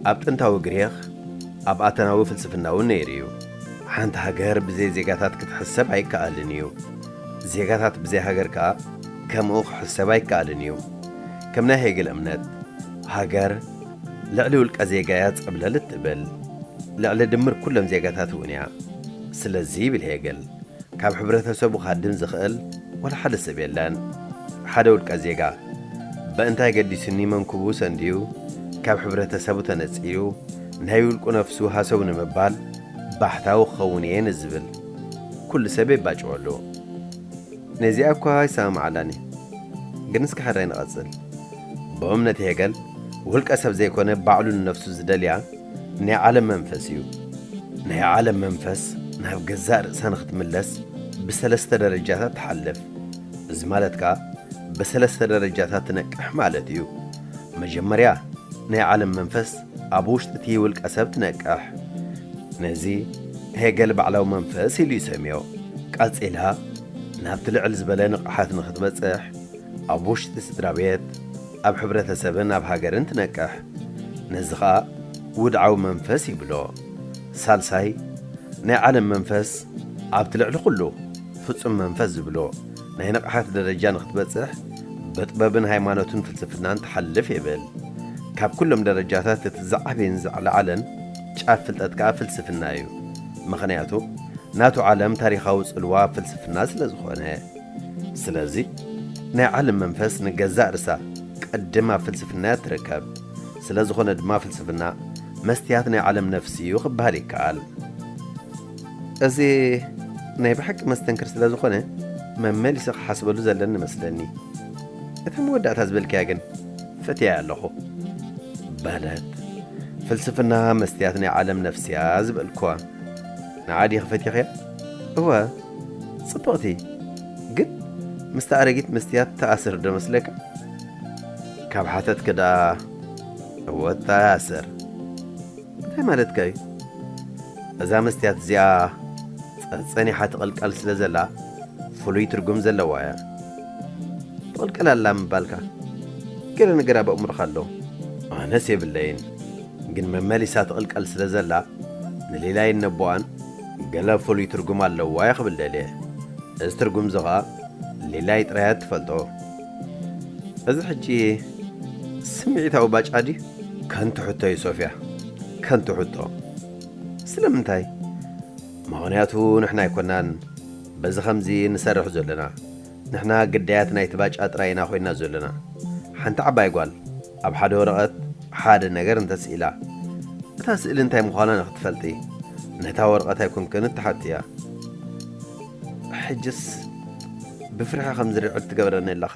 ኣብ ጥንታዊ ግሪኽ፣ ኣብ ኣተናዊ ፍልስፍና እውን ነይሩ እዩ። ሓንቲ ሃገር ብዘይ ዜጋታት ክትሕሰብ ኣይከኣልን እዩ። ዜጋታት ብዘይ ሃገር ከኣ ከምኡ ክሕሰብ ኣይከኣልን እዩ። ከም ናይ ሄግል እምነት፣ ሃገር ልዕሊ ውልቀ ዜጋ እያ ጸብለል እትብል። ልዕሊ ድምር ኩሎም ዜጋታት እውን እያ። ስለዚ ይብል ሄግል፣ ካብ ሕብረተሰቡ ክሃድም ዝኽእል ዋላ ሓደ ሰብ የለን። ሓደ ውልቀ ዜጋ በእንታይ ገዲሱኒ መንኩቡ ሰንድዩ ካብ ሕብረተሰቡ ተነጺሉ ናይ ውልቁ ነፍሱ ሃሰው ንምባል ባሕታዊ ክኸውን እየ ንዝብል ኩሉ ሰብ የባጭወሉ። ነዚኣ እኳ ይሰማማዓላን እየ። ግን እስኪ ሕራይ ንቐጽል። ብእምነት ሄገል፣ ውልቀ ሰብ ዘይኮነ ባዕሉ ንነፍሱ ዝደልያ ናይ ዓለም መንፈስ እዩ። ናይ ዓለም መንፈስ ናብ ገዛእ ርእሳ ንኽትምለስ ብሰለስተ ደረጃታት ትሓልፍ። እዚ ማለት ከኣ ብሰለስተ ደረጃታት ትነቅሕ ማለት እዩ። መጀመርያ ናይ ዓለም መንፈስ ኣብ ውሽጢ እቲ ውልቀ ሰብ ትነቅሕ። ነዚ ሄገል ባዕላዊ መንፈስ ኢሉ ይሰምዮ። ቀጺላ ናብቲ ልዕል ዝበለ ንቕሓት ንኽትበጽሕ ኣብ ውሽጢ ስድራ ቤት፣ ኣብ ሕብረተሰብን ኣብ ሃገርን ትነቅሕ። ነዚ ኸኣ ውድዓዊ መንፈስ ይብሎ። ሳልሳይ ናይ ዓለም መንፈስ ኣብቲ ልዕሊ ኩሉ ፍጹም መንፈስ ዝብሎ ናይ ንቕሓት ደረጃ ንኽትበጽሕ ብጥበብን ሃይማኖትን ፍልስፍናን ትሓልፍ ይብል። ካብ ኩሎም ደረጃታት እቲ ዝዓበየን ዝለዓለን ጫፍ ፍልጠት ከኣ ፍልስፍና እዩ። ምኽንያቱ ናቱ ዓለም ታሪኻዊ ጽልዋ ፍልስፍና ስለ ዝኾነ። ስለዚ ናይ ዓለም መንፈስ ንገዛእ ርእሳ ቅድም ኣብ ፍልስፍና እያ ትርከብ። ስለ ዝኾነ ድማ ፍልስፍና መስትያት ናይ ዓለም ነፍሲ እዩ ክበሃል ይከኣል። እዚ ናይ ብሓቂ መስተንክር ስለ ዝኾነ መመሊሰ ክሓስበሉ ዘለኒ መስለኒ። እታ መወዳእታ ዝበልክያ ግን ፈትያ ኣለኹ። በለት። ፍልስፍና መስትያት ናይ ዓለም ነፍስያ ዝበልክዋ ንዓ ዲኺ ፈቲኽያ? እወ፣ ጽብቕቲ። ግን ምስታ ኣረጊት መስትያት ተኣስር ዶ መስለካ? ካብ ሓተትኪ ደኣ እወ ተኣስር። እንታይ ማለትካ እዩ? እዛ መስትያት እዚኣ ጸ-፣ ጸኒሓ ትቕልቀል ስለ ዘላ ፍሉይ ትርጉም ዘለዋ እያ። ትቕልቀል ኣላ ምባልካ ገለ ነገር ኣብ ኣእምሮኻ ኣሎ። ኣነስ የብለይን፣ ግን መመሊሳ ትቕልቀል ስለ ዘላ ንሌላይን ነቦኣን ገለ ፍሉይ ትርጉም ኣለዋ እየ ክብል ደልየ። እዚ ትርጉም እዚ ኸኣ ሌላይ ጥራይ እያ ትፈልጦ። እዚ ሕጂ ስምዒታዊ ባጫ ድዩ? ከንቱ ሕቶ እዩ ሶፍያ፣ ከንቱ ሕቶ። ስለምንታይ? ምኽንያቱ ንሕና ኣይኮናን በዚ ኸምዚ ንሰርሕ ዘለና። ንሕና ግዳያት ናይቲ ባጫ ጥራይ ኢና ኮይና ዘለና። ሓንቲ ዓባይ ጓል ኣብ ሓደ ወረቐት ሓደ ነገር እንተስኢላ፣ እታ ስእሊ እንታይ ምዃና ንኽትፈልጢ፣ ነታ ወረቐት ኣይኮንክን እትሓትያ። ሕጅስ ብፍርሒ ከም ዝርዕድ ትገብረኒ ኣለኻ።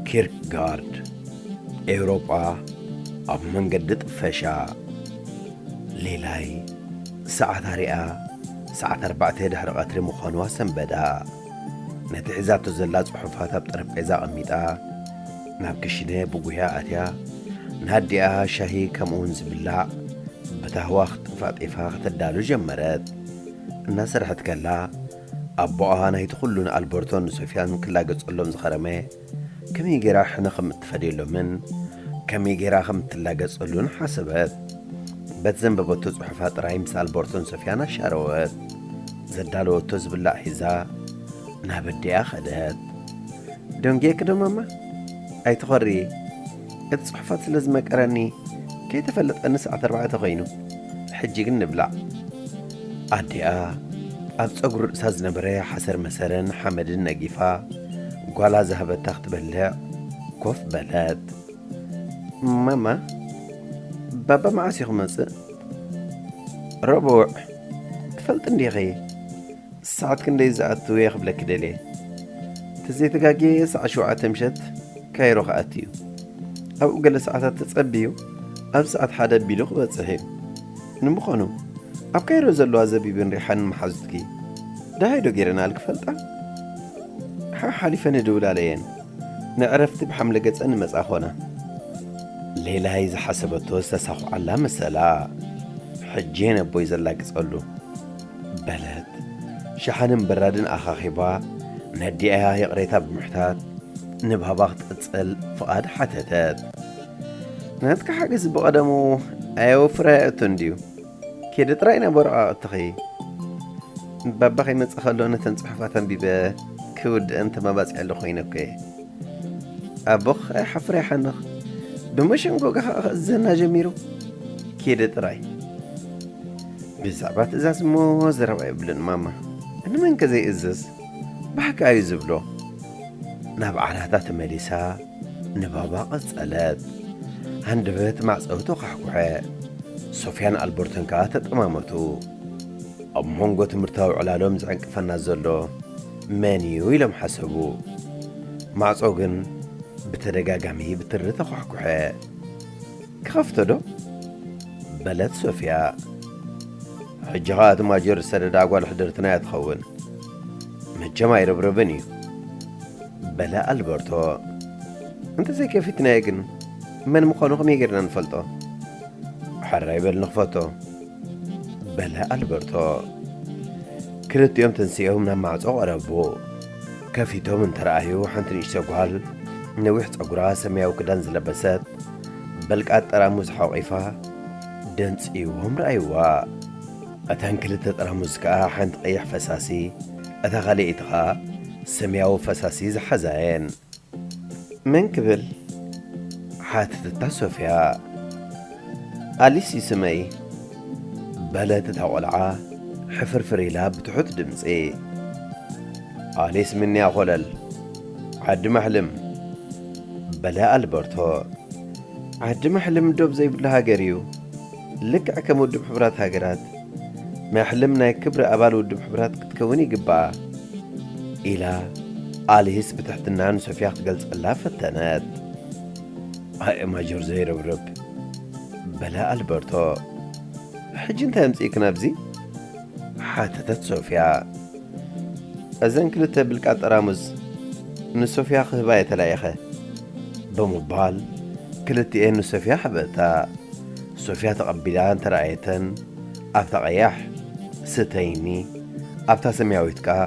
ኪርክጋርድ፣ ኤውሮጳ ኣብ መንገዲ ጥፈሻ። ሌላይ ሰዓታ ሪኣ፣ ሰዓት ኣርባዕተ ድሕሪ ቀትሪ ምዃኑ ኣሰንበዳ። ነቲ ሒዛቶ ዘላ ጽሑፋት ኣብ ጠረጴዛ ኣቐሚጣ፣ ናብ ክሽነ ብጉያ ኣትያ፣ ንኣዲኣ ሻሂ ከምኡውን ዝብላዕ ብታህዋ ክትጠፋጢፋ ከተዳሉ ጀመረት። እናሰርሐት ከላ፣ ኣቦኣ ናይቲ ኩሉ ንኣልበርቶን ንሶፍያን ክላገጸሎም ዝኸረመ፣ ከመይ ገይራ ሕነ ከም እትፈድየሎምን ከመይ ገይራ ከም እትላገጸሉን ሓሰበት። በቲ ዘንበበቶ ጽሑፋ ጥራይ ምስ ኣልበርቶን ሶፍያን ኣሻረወት። ዘዳለወቶ ዝብላዕ ሒዛ ናብ ኣዲኣ ኸደት። "ደንጉየኪ ዶ ማማ? ኣይትኾሪ። እቲ ጽሑፋት ስለ ዝመቀረኒ ከይተፈለጠኒ ሰዓት ኣርባዕተ ኮይኑ። ሕጂ ግን ንብላዕ።" ኣዲኣ ኣብ ጸጉሪ ርእሳ ዝነበረ ሓሰር መሰርን ሓመድን ነጊፋ፣ ጓላ ዝሃበታ ክትበልዕ ኮፍ በለት። "ማማ፣ ባባ መዓስ እዩ ክመጽእ?" "ረቡዕ። ትፈልጢ እንዲኺ፣ ሰዓት ክንደይ ዝኣቱ እየ ክብለኪ ደልየ። ተዘይተጋግየ ሰዓት ሸውዓተ ምሸት ካይሮ ክኣቱ እዩ። ኣብኡ ገለ ሰዓታት ተጸብዩ፣ ኣብ ሰዓት ሓደ ኣቢሉ ክበጽሕ እዩ። ንምዃኑ፣ ኣብ ካይሮ ዘለዋ ዘቢብን ሪሓንን መሓዙትኪ ደሃይ ዶ ገይረናል ክፈልጣ? ሓሓሊፈን እድውላለየን ንዕረፍቲ ብሓምለ ገጸን ንመጻ ኾና።" ሌላይ ዝሓሰበቶ ዝተሳኹዓላ መሰላ። "ሕጂ እየ ነቦይ ዘላግጸሉ" በለት። ሸሓንን በራድን ኣኻኺባ ነዲኣ ይቕሬታ ብምሕታት፣ ንባባ ክትቅጽል ፍቓድ ሓተተት። ናትካ ሓገዝ ብቐደሙ ኣየወፍር ኣየእቱን ድዩ? ኬደ ጥራይ ናብ ወረቓቕትኺ። ባባ ከይመጽእ ከሎ ነተን ጽሑፋት ኣንቢበ ክውድአን ተማባጺዐ ኣለኹ ኮይነ እኮ እየ። ኣቦኽ ኣይሓፍር ኣይሓንኽ። ብመሸንጎ ከኣ ክእዝዘና ጀሚሩ። ኬደ ጥራይ። ብዛዕባ ትእዛዝ እሞ ዘረባ የብሉን ማማ። ንመንከ ዘይእዘዝ? ብሓቂ እዩ ዝብሎ። ናብ ዓራታ ተመሊሳ ንባባ ቀጸለት። ሃንደበት ማዕጸዊ ተኳሕኩሐ። ሶፍያን ኣልበርቶን ከኣ ተጠማመቱ። ኣብ መንጎ ትምህርታዊ ዕላሎም ዝዕንቅፈና ዘሎ መን እዩ ኢሎም ሓሰቡ። ማዕጾ ግን ብተደጋጋሚ ብትሪ ተኳሕኩሐ። ክኸፍቶ ዶ? በለት ሶፍያ። ሕጂ ኸኣ እቲ ማጆር ዝሰደዳ ጓል ሕድርትና እያ ትኸውን። መቸም ኣይርብርብን እዩ። በለ ኣልበርቶ። እንተዘይከፊትናዮ ግን መን ምዃኑ ከመይ ጌርና ንፈልጦ? ሕራይ በል ንኽፈቶ። በለ ኣልበርቶ። ክልቲኦም ተንሲኦም ናብ ማዕጾ ቀረቡ። ከፊቶም እንተረኣዩ ሓንቲ ንእሽቶ ጓል ነዊሕ ጸጉራ ሰማያዊ ክዳን ዝለበሰት በልቃጥ ጠራሙዝ ሓቂፋ ደንጽይዎም ረኣይዋ። እተን ክልተ ጠራሙዝ ከኣ ሓንቲ ቀይሕ ፈሳሲ፣ እታ ካልኣይቲ ከኣ ሰማያዊ ፈሳሲ ዝሓዛ እየን። መን ክብል? ሓተተታ ሶፍያ። ኣሊስ እዩ ስመይ፣ በለት እታ ቆልዓ ሕፍርፍር ኢላ ብትሑት ድምጺ። ኣሊስ ምንያ ኮለል፣ ዓዲ ማሕልም፣ በለ ኣልበርቶ። ዓዲ ማሕልም ዶብ ዘይብሉ ሃገር እዩ። ልክዕ ከም ውድብ ሕቡራት ሃገራት፣ ማሕልም ናይ ክብሪ ኣባል ውድብ ሕቡራት ክትከውን ይግባኣ፣ ኢላ ኣሊስ ብትሕትና ንሶፍያ ክትገልጸላ ፈተነት። ኣየ ማጆር ዘይርብርብ፣ በለ ኣልበርቶ። ሕጂ እንታይ ኣምጺእክን ኣብዚ? ሓተተት ሶፍያ። እዘን ክልተ ብልቃጥ ጠራሙዝ ንሶፍያ ክህባ እየ ተላኢኸ፣ ብምባል ክልቲኤን ንሶፍያ ሃበታ። ሶፍያ ተቐቢላ እንተረኣየተን፣ ኣብታ ቀያሕ "ስተይኒ", ኣብታ ሰማያዊት ከኣ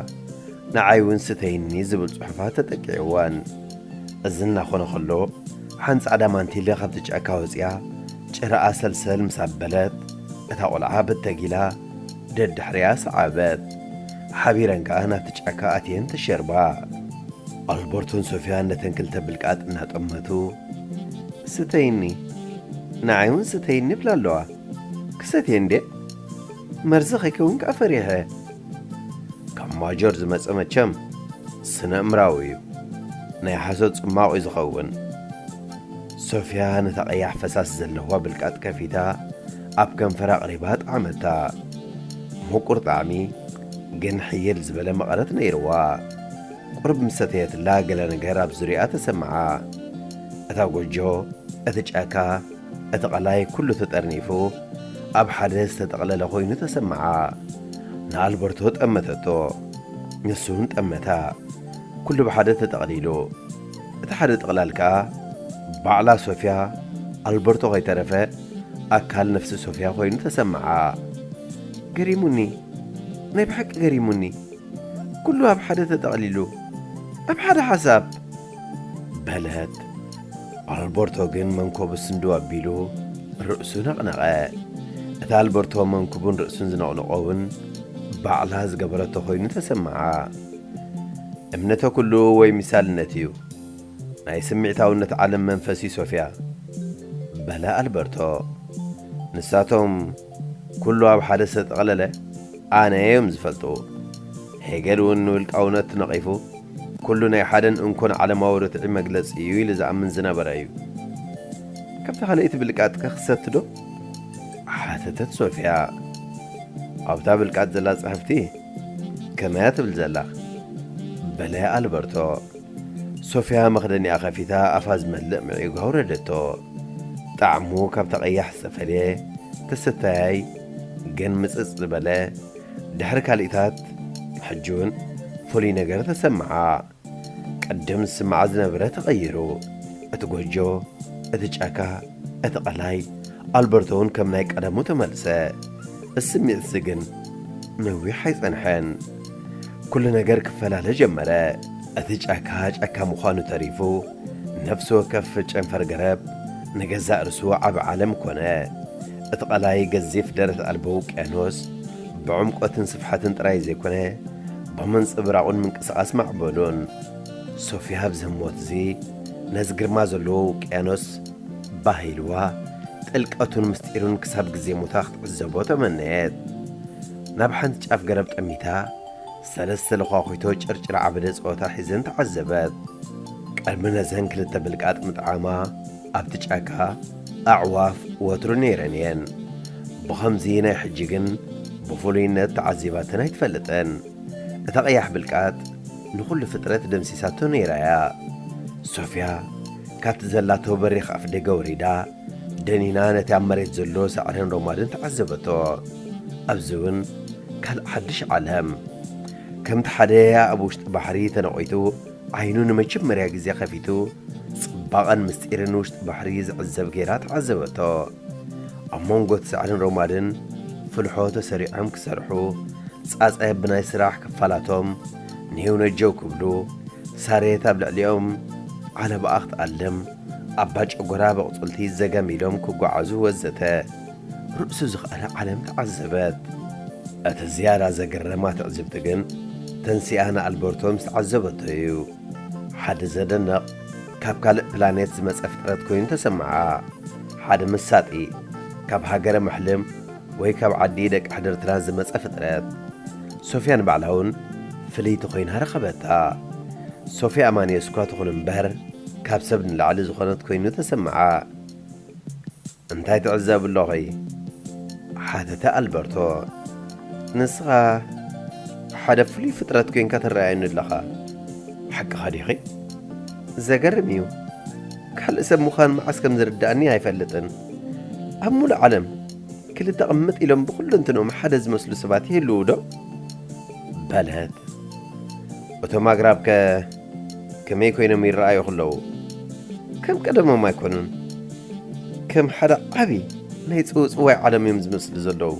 "ንዓይ እውን ስተይኒ" ዝብል ጽሑፋት ተጠቂዕወን። እዚ እናኾነ ከሎ፣ ሓንቲ ጻዕዳ ማንቲለ ካብቲ ጫካ ወጺኣ፣ ጭራኣ ሰልሰል ምስ ኣበለት፣ እታ ቆልዓ ብተጊላ ደድሕሪኣ ሰዓበት። ሓቢረን ከኣ ናብቲ ጫካ ኣትየን ተሸርባ። ኣልበርቶን ሶፍያን ነተን ክልተ ብልቃጥ እናጠመቱ፣ "ስተይኒ፣ ንዓይ እውን ስተይኒ" ይብላ ኣለዋ። ክሰትየ እንዴ? መርዚ ከይከውን ከኣ ፈሪሐ። ካብ ማጆር ዝመጸ መቸም ስነ እምራዊ እዩ። ናይ ሓሶት ጽማቕ እዩ ዝኸውን። ሶፍያ ነታ ቀያሕ ፈሳሲ ዘለዋ ብልቃጥ ከፊታ ኣብ ከንፈራ ኣቕሪባ ጠዓመታ። ምቁር ጣዕሚ፣ ግን ሕይል ዝበለ መቐረት ነይርዋ። ቁሩብ ምስ ሰተየትላ ገለ ነገር ኣብ ዙርያኣ ተሰምዓ። እታ ጎጆ፣ እቲ ጫካ፣ እቲ ቀላይ ኩሉ ተጠርኒፉ ኣብ ሓደ ዝተጠቕለለ ኮይኑ ተሰምዓ። ንኣልበርቶ ጠመተቶ። ንሱ እውን ጠመታ። ኩሉ ብሓደ ተጠቕሊሉ። እቲ ሓደ ጥቕላል ከኣ ባዕላ ሶፍያ፣ ኣልበርቶ ከይተረፈ ኣካል ነፍሲ ሶፍያ ኮይኑ ተሰምዓ። ገሪሙኒ፣ ናይ ብሓቂ ገሪሙኒ። ኩሉ ኣብ ሓደ ተጠቕሊሉ፣ ኣብ ሓደ ሓሳብ፣ በለት። ኣልበርቶ ግን መንኮቡ ስንድው ኣቢሉ ርእሱ ነቕነቐ። እቲ ኣልበርቶ መንኩቡን ርእሱን ዝነቕንቆ እውን ባዕላ ዝገበረቶ ኮይኑ ተሰምዓ። እምነተ ኩሉ ወይ ሚሳልነት እዩ። ናይ ስምዒታውነት ዓለም መንፈስ እዩ ሶፍያ፣ በለ ኣልበርቶ። ንሳቶም ኩሉ ኣብ ሓደ ዝተጠቕለለ ኣነ እዮም ዝፈልጡ። ሄገል እውን ንውልቃውነት ነቒፉ፣ ኩሉ ናይ ሓደን እንኮን ዓለማዊ ርትዒ መግለጺ እዩ ኢሉ ዝኣምን ዝነበረ እዩ። ካብታ ካልኣይቲ ብልቃጥከ ክሰቲ ዶ? ሓተተት ሶፍያ። ኣብታ ብልቃጥ ዘላ ጽሕፍቲ ከመያ ትብል ዘላ? በለ ኣልበርቶ። ሶፍያ መኽደኒኣ ከፊታ ኣፋ ዝመልእ ምዒግ ኣውረደቶ። ጣዕሙ ካብታ ቀያሕ ዝተፈልየ፣ ተሰታያይ፣ ግን ምጽጽ ዝበለ፣ ድሕሪ ካልኢታት ሕጂ እውን ፍሉይ ነገር ተሰምዓ። ቅድም ዝስምዓ ዝነበረ ተቐይሩ። እቲ ጎጆ፣ እቲ ጫካ፣ እቲ ቀላይ፣ ኣልበርቶ እውን ከም ናይ ቀደሙ ተመልሰ። እዚ ስምዒትሲ ግን ነዊሕ ኣይጸንሐን። ኩሉ ነገር ክፈላለ ጀመረ። እቲ ጫካ ጫካ ምዃኑ ተሪፉ፣ ነፍሲ ወከፍ ጨንፈር ገረብ ንገዛእ ርእሱ ዓቢ ዓለም ኮነ። እቲ ቀላይ ገዚፍ ደረት ኣልቦ ውቅያኖስ ብዕምቆትን ስፍሓትን ጥራይ ዘይኮነ፣ ብምንጽብራቑን ምንቅስቓስ ማዕበሉን። ሶፊያ ኣብዚ ህሞት እዚ ነዚ ግርማ ዘለዎ ውቅያኖስ ባህ ኢልዋ፣ ጥልቀቱን ምስጢሩን ክሳብ ግዜ ሞታ ክትዕዘቦ ተመነየት። ናብ ሓንቲ ጫፍ ገረብ ጠሚታ፣ ሰለስተ ለዃኺቶ ጭርጭር ዓበደ ጸወታ ሒዘን ተዓዘበት። ቅድሚ ነዘን ክልተ ብልቃጥ ምጥዓማ ኣብቲ ጫካ ኣዕዋፍ ወትሩ ነይረን እየን። ብኸምዚ ናይ ሕጂ ግን ብፍሉይነት ተዓዚባተን ኣይትፈልጥን። እታ ቀያሕ ብልቃጥ ንኹሉ ፍጥረት ደምሲሳቶ ነይራ እያ። ሶፊያ ካብቲ ዘላቶ በሪኽ ኣፍ ደገ ወሪዳ፣ ደኒና ነቲ ኣብ መሬት ዘሎ ሳዕርን ሮማድን ተዓዘበቶ። ኣብዚ እውን ካልእ ሓድሽ ዓለም። ከምቲ ሓደ ኣብ ውሽጢ ባሕሪ ተነቒቱ ዓይኑ ንመጀመርያ ግዜ ከፊቱ፣ ጽባቐን ምስጢርን ውሽጢ ባሕሪ ዝዕዘብ ገይራ ተዓዘበቶ። ኣብ መንጎ እቲ ሳዕርን ሮማድን ፍልሖ ተሰሪዖም ክሰርሑ፣ ጻጸ ብናይ ስራሕ ክፋላቶም ኔው ነጀው ክብሉ፣ ሳሬት ኣብ ልዕሊኦም ዓለባኣ ክትኣልም፣ ኣባ ጨጎራ በቕጹልቲ ዘገም ኢሎም ክጓዓዙ ወዘተ። ርእሱ ዝኸኣለ ዓለም ተዓዘበት። እቲ ዝያዳ ዘገረማ ትዕዝብቲ ግን ተንሲኣ ንኣልበርቶ ምስ ተዓዘበቶ እዩ። ሓደ ዘደንቕ፣ ካብ ካልእ ፕላኔት ዝመጸ ፍጥረት ኮይኑ ተሰምዓ። ሓደ መሳጢ፣ ካብ ሃገረ መሕልም ወይ ካብ ዓዲ ደቂ ሕድርትና ዝመጸ ፍጥረት። ሶፊያ ንባዕላ እውን ፍልይቲ ኮይና ረኸበታ። ሶፊያ ኣማንየስ እኳ ትኹን እምበር፣ ካብ ሰብ ንላዕሊ ዝኾነት ኮይኑ ተሰምዓ። "እንታይ ትዕዘብ ኣለኺ?" ሓተተ ኣልበርቶ። "ንስኻ ሓደ ፍሉይ ፍጥረት ኮይንካ ትረኣየኒ ኣለኻ። ሓቅኻ ዲኺ? ዘገርም እዩ። ካልእ ሰብ ምዃን መዓስ ከም ዝርድኣኒ ኣይፈልጥን። ኣብ ሙሉእ ዓለም ክልተ ቅምጥ ኢሎም ብኹለንትንኦም ሓደ ዝመስሉ ሰባት ይህልዉ ዶ?" በለት። "እቶም ኣግራብከ ከመይ ኮይኖም ይረኣዩ ከለዉ? ከም ቀደሞም ኣይኮኑን። ከም ሓደ ዓቢ ናይ ጽውጽዋይ ዓለም እዮም ዝመስሉ ዘለዉ።"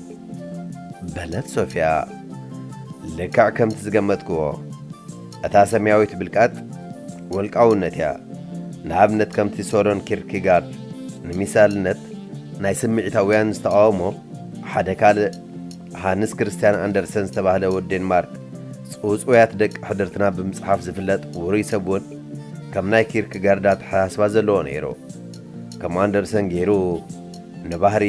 በለት ሶፊያ። "ልክዕ ከምቲ ዝገመትክዎ፣ እታ ሰማያዊት ብልቃጥ ወልቃውነት እያ። ንኣብነት ከምቲ ሶረን ኪርኪጋርድ ንሚሳልነት ናይ ስምዒታውያን ዝተቓወሞ፣ ሓደ ካልእ ሃንስ ክርስቲያን ኣንደርሰን ዝተባህለ ወዲ ዴንማርክ፣ ጽውጽውያት ደቂ ሕድርትና ብምጽሓፍ ዝፍለጥ ውሩይ ሰብ እውን ከም ናይ ኪርክጋርድ ኣተሓሳስባ ዘለዎ ነይሩ። ከም ኣንደርሰን ገይሩ ንባህሪ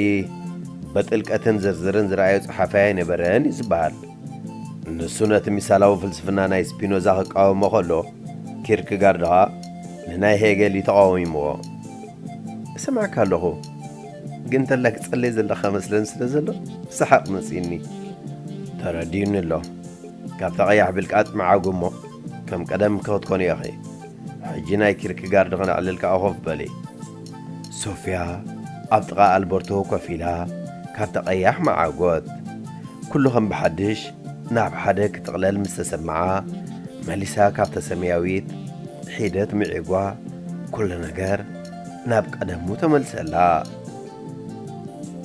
ብጥልቀትን ዝርዝርን ዝረኣዮ ጸሓፊ ኣይነበረን እዩ ዝበሃል። ንሱ ነቲ ሚሳላዊ ፍልስፍና ናይ ስፒኖዛ ክቃወሞ ከሎ፣ ኪርክጋርድ ኸኣ ንናይ ሄገል እዩ ተቓዊምዎ። እሰምዓካ ኣለኹ፣ ግን እንተላይ ክጸለይ ዘለኻ መስለኒ ስለ ዘሎ ሰሓቕ መጺእኒ። ተረዲኡኒ ኣሎ። ካብታ ቀያሕ ብልቃጥ መዓጉ እሞ ከም ቀደምኪ ክትኮኒ ኢኺ። ሕጂ ናይ ኪርክጋርድ ክነዕልል ከኣ ኮፍ በሊ። ሶፊያ ኣብ ጥቓ ኣልበርቶ ኮፍ ኢላ ካብታ ቀያሕ መዓጎት። ኩሉ ከም ብሓድሽ ናብ ሓደ ክጥቕለል ምስ ተሰምዓ፣ መሊሳ ካብታ ሰማያዊት ሒደት ምዒጓ፣ ኩሉ ነገር ናብ ቀደሙ ተመልሰላ።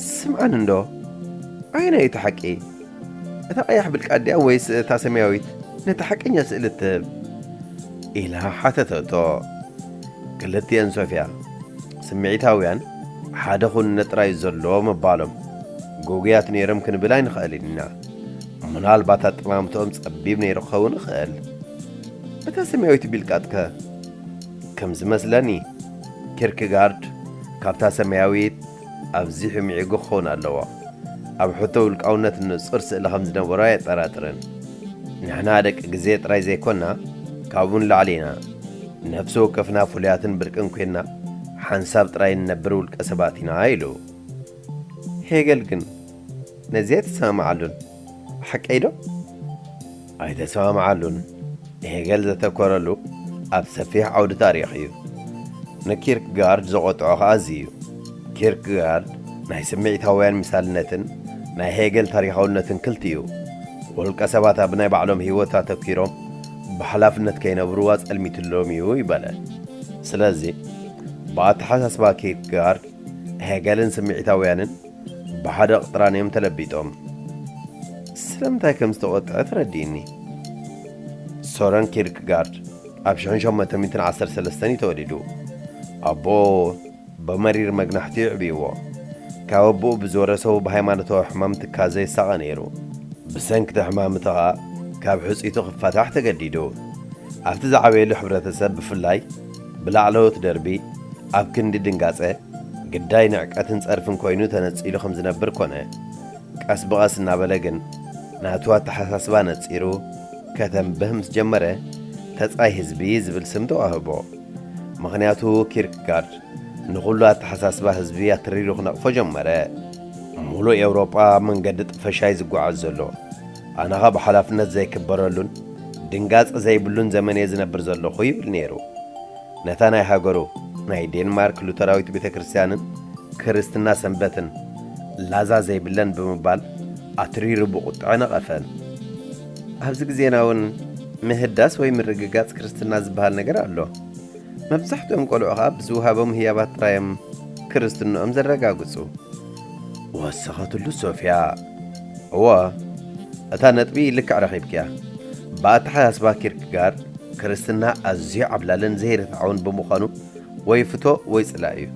ስምዓኒ እንዶ፣ ኣየናይ እቲ ሓቂ? እታ ቀያሕ ብልቃጥ ድያ ወይስ እታ ሰማያዊት ነታ ሓቀኛ ስእሊ እትህብ? ኢላ ሓተተቶ። ክልቲኤን ሶፊያ፣ ስምዒታውያን ሓደ ኩንነት ጥራይ ዘሎ ምባሎም ግጉያት ነይሮም ክንብል ኣይንኽእልን ኢና። ምናልባት ኣጠማምትኦም ጸቢብ ነይሩ ክኸውን ይኽእል። እታ ሰማያዊት ቢልቃጥከ? ከም ዝመስለኒ፣ ኪርክጋርድ ካብታ ሰማያዊት ኣብዚሑ ምዒጉ ክኸውን ኣለዎ። ኣብ ሕቶ ውልቃውነት ንጹር ስእሊ ከም ዝነበሮ ኣየጠራጥርን። ንሕና ደቂ ግዜ ጥራይ ዘይኮንና፣ ካብኡ ንላዕሊ ኢና። ነፍሲ ወከፍና ፍሉያትን ብርቅን ኮይንና፣ ሓንሳብ ጥራይ እንነብር ውልቀ ሰባት ኢና ኢሉ። ሄገል ግን ነዚ ኣይተሰማምዓሉን። ሓቀይ ዶ? ኣይተሰማምዓሉን። ሄገል ዘተኮረሉ ኣብ ሰፊሕ ዓውዲ ታሪኽ እዩ። ንኪርክጋርድ ዘቖጥዖ ኸኣ እዚ እዩ። ኪርክጋርድ ናይ ስምዒታውያን ምሳልነትን ናይ ሄገል ታሪኻውነትን ክልቲኡ፣ ውልቀ ሰባት ኣብ ናይ ባዕሎም ህይወት ኣተኲሮም ብሓላፍነት ከይነብሩ ኣጸልሚትሎም እዩ ይበለ። ስለዚ፣ ብኣተሓሳስባ ኪርክጋርድ፣ ሄገልን ስምዒታውያንን ብሓደ ቅጥራን እዮም ተለቢጦም። ስለምንታይ ከም ዝተቖጥዐ ተረዲእኒ። ሶረን ኪርክጋርድ ኣብ ሽሕን ሸሞንተ ሚእትን ዓሰርተ ሰለስተን እዩ ተወሊዱ። ኣቦኡ ብመሪር መግናሕቲ እዩ ዕብይዎ። ካብ ኣቦኡ ብዝወረሶ ብሃይማኖታዊ ሕማም ትካዘ ይሳቐ ነይሩ። ብሰንኪ እቲ ሕማም እቲ ኸኣ ካብ ሕጽይቱ ክፋታሕ ተገዲዱ። ኣብቲ ዝዓበየሉ ሕብረተሰብ ብፍላይ ብላዕለዎት ደርቢ ኣብ ክንዲ ድንጋጸ ግዳይ ንዕቀትን ጸርፍን ኮይኑ ተነጺሉ ከም ዝነብር ኮነ። ቀስ ብቐስ እናበለ ግን ናቱ ኣተሓሳስባ ነጺሩ ከተንብህ ምስ ጀመረ ተጻይ ህዝቢ ዝብል ስም ተዋህቦ። ምኽንያቱ ኪርክጋርድ ንኹሉ ኣተሓሳስባ ህዝቢ ኣትሪሩ ክነቕፎ ጀመረ። ሙሉእ ኤውሮጳ መንገዲ ጥፈሻይ ዝጓዓዝ ዘሎ፣ ኣነ ኸኣ ብሓላፍነት ዘይክበረሉን ድንጋጸ ዘይብሉን ዘመን እየ ዝነብር ዘለኹ ይብል ነይሩ። ነታ ናይ ሃገሩ ናይ ዴንማርክ ሉተራዊት ቤተ ክርስቲያንን ክርስትና ሰንበትን ላዛ ዘይብለን ብምባል ኣትሪሩ ብቑጥዐ ነቐፈን። ኣብዚ ግዜና እውን ምህዳስ ወይ ምርግጋጽ ክርስትና ዝበሃል ነገር ኣሎ። መብዛሕትኦም ቆልዑ ኸኣ ብዝወሃቦም ህያባት ጥራዮም ክርስትንኦም ዘረጋግጹ። ወሰኸትሉ ሶፍያ። እወ፣ እታ ነጥቢ ልክዕ ረኺብክያ። ብኣተሓሳስባ ኪርክጋርድ ክርስትና ኣዝዩ ዓብላልን ዘይርትዓውን ብምዃኑ ወይ ፍቶ ወይ ጽላእ እዩ።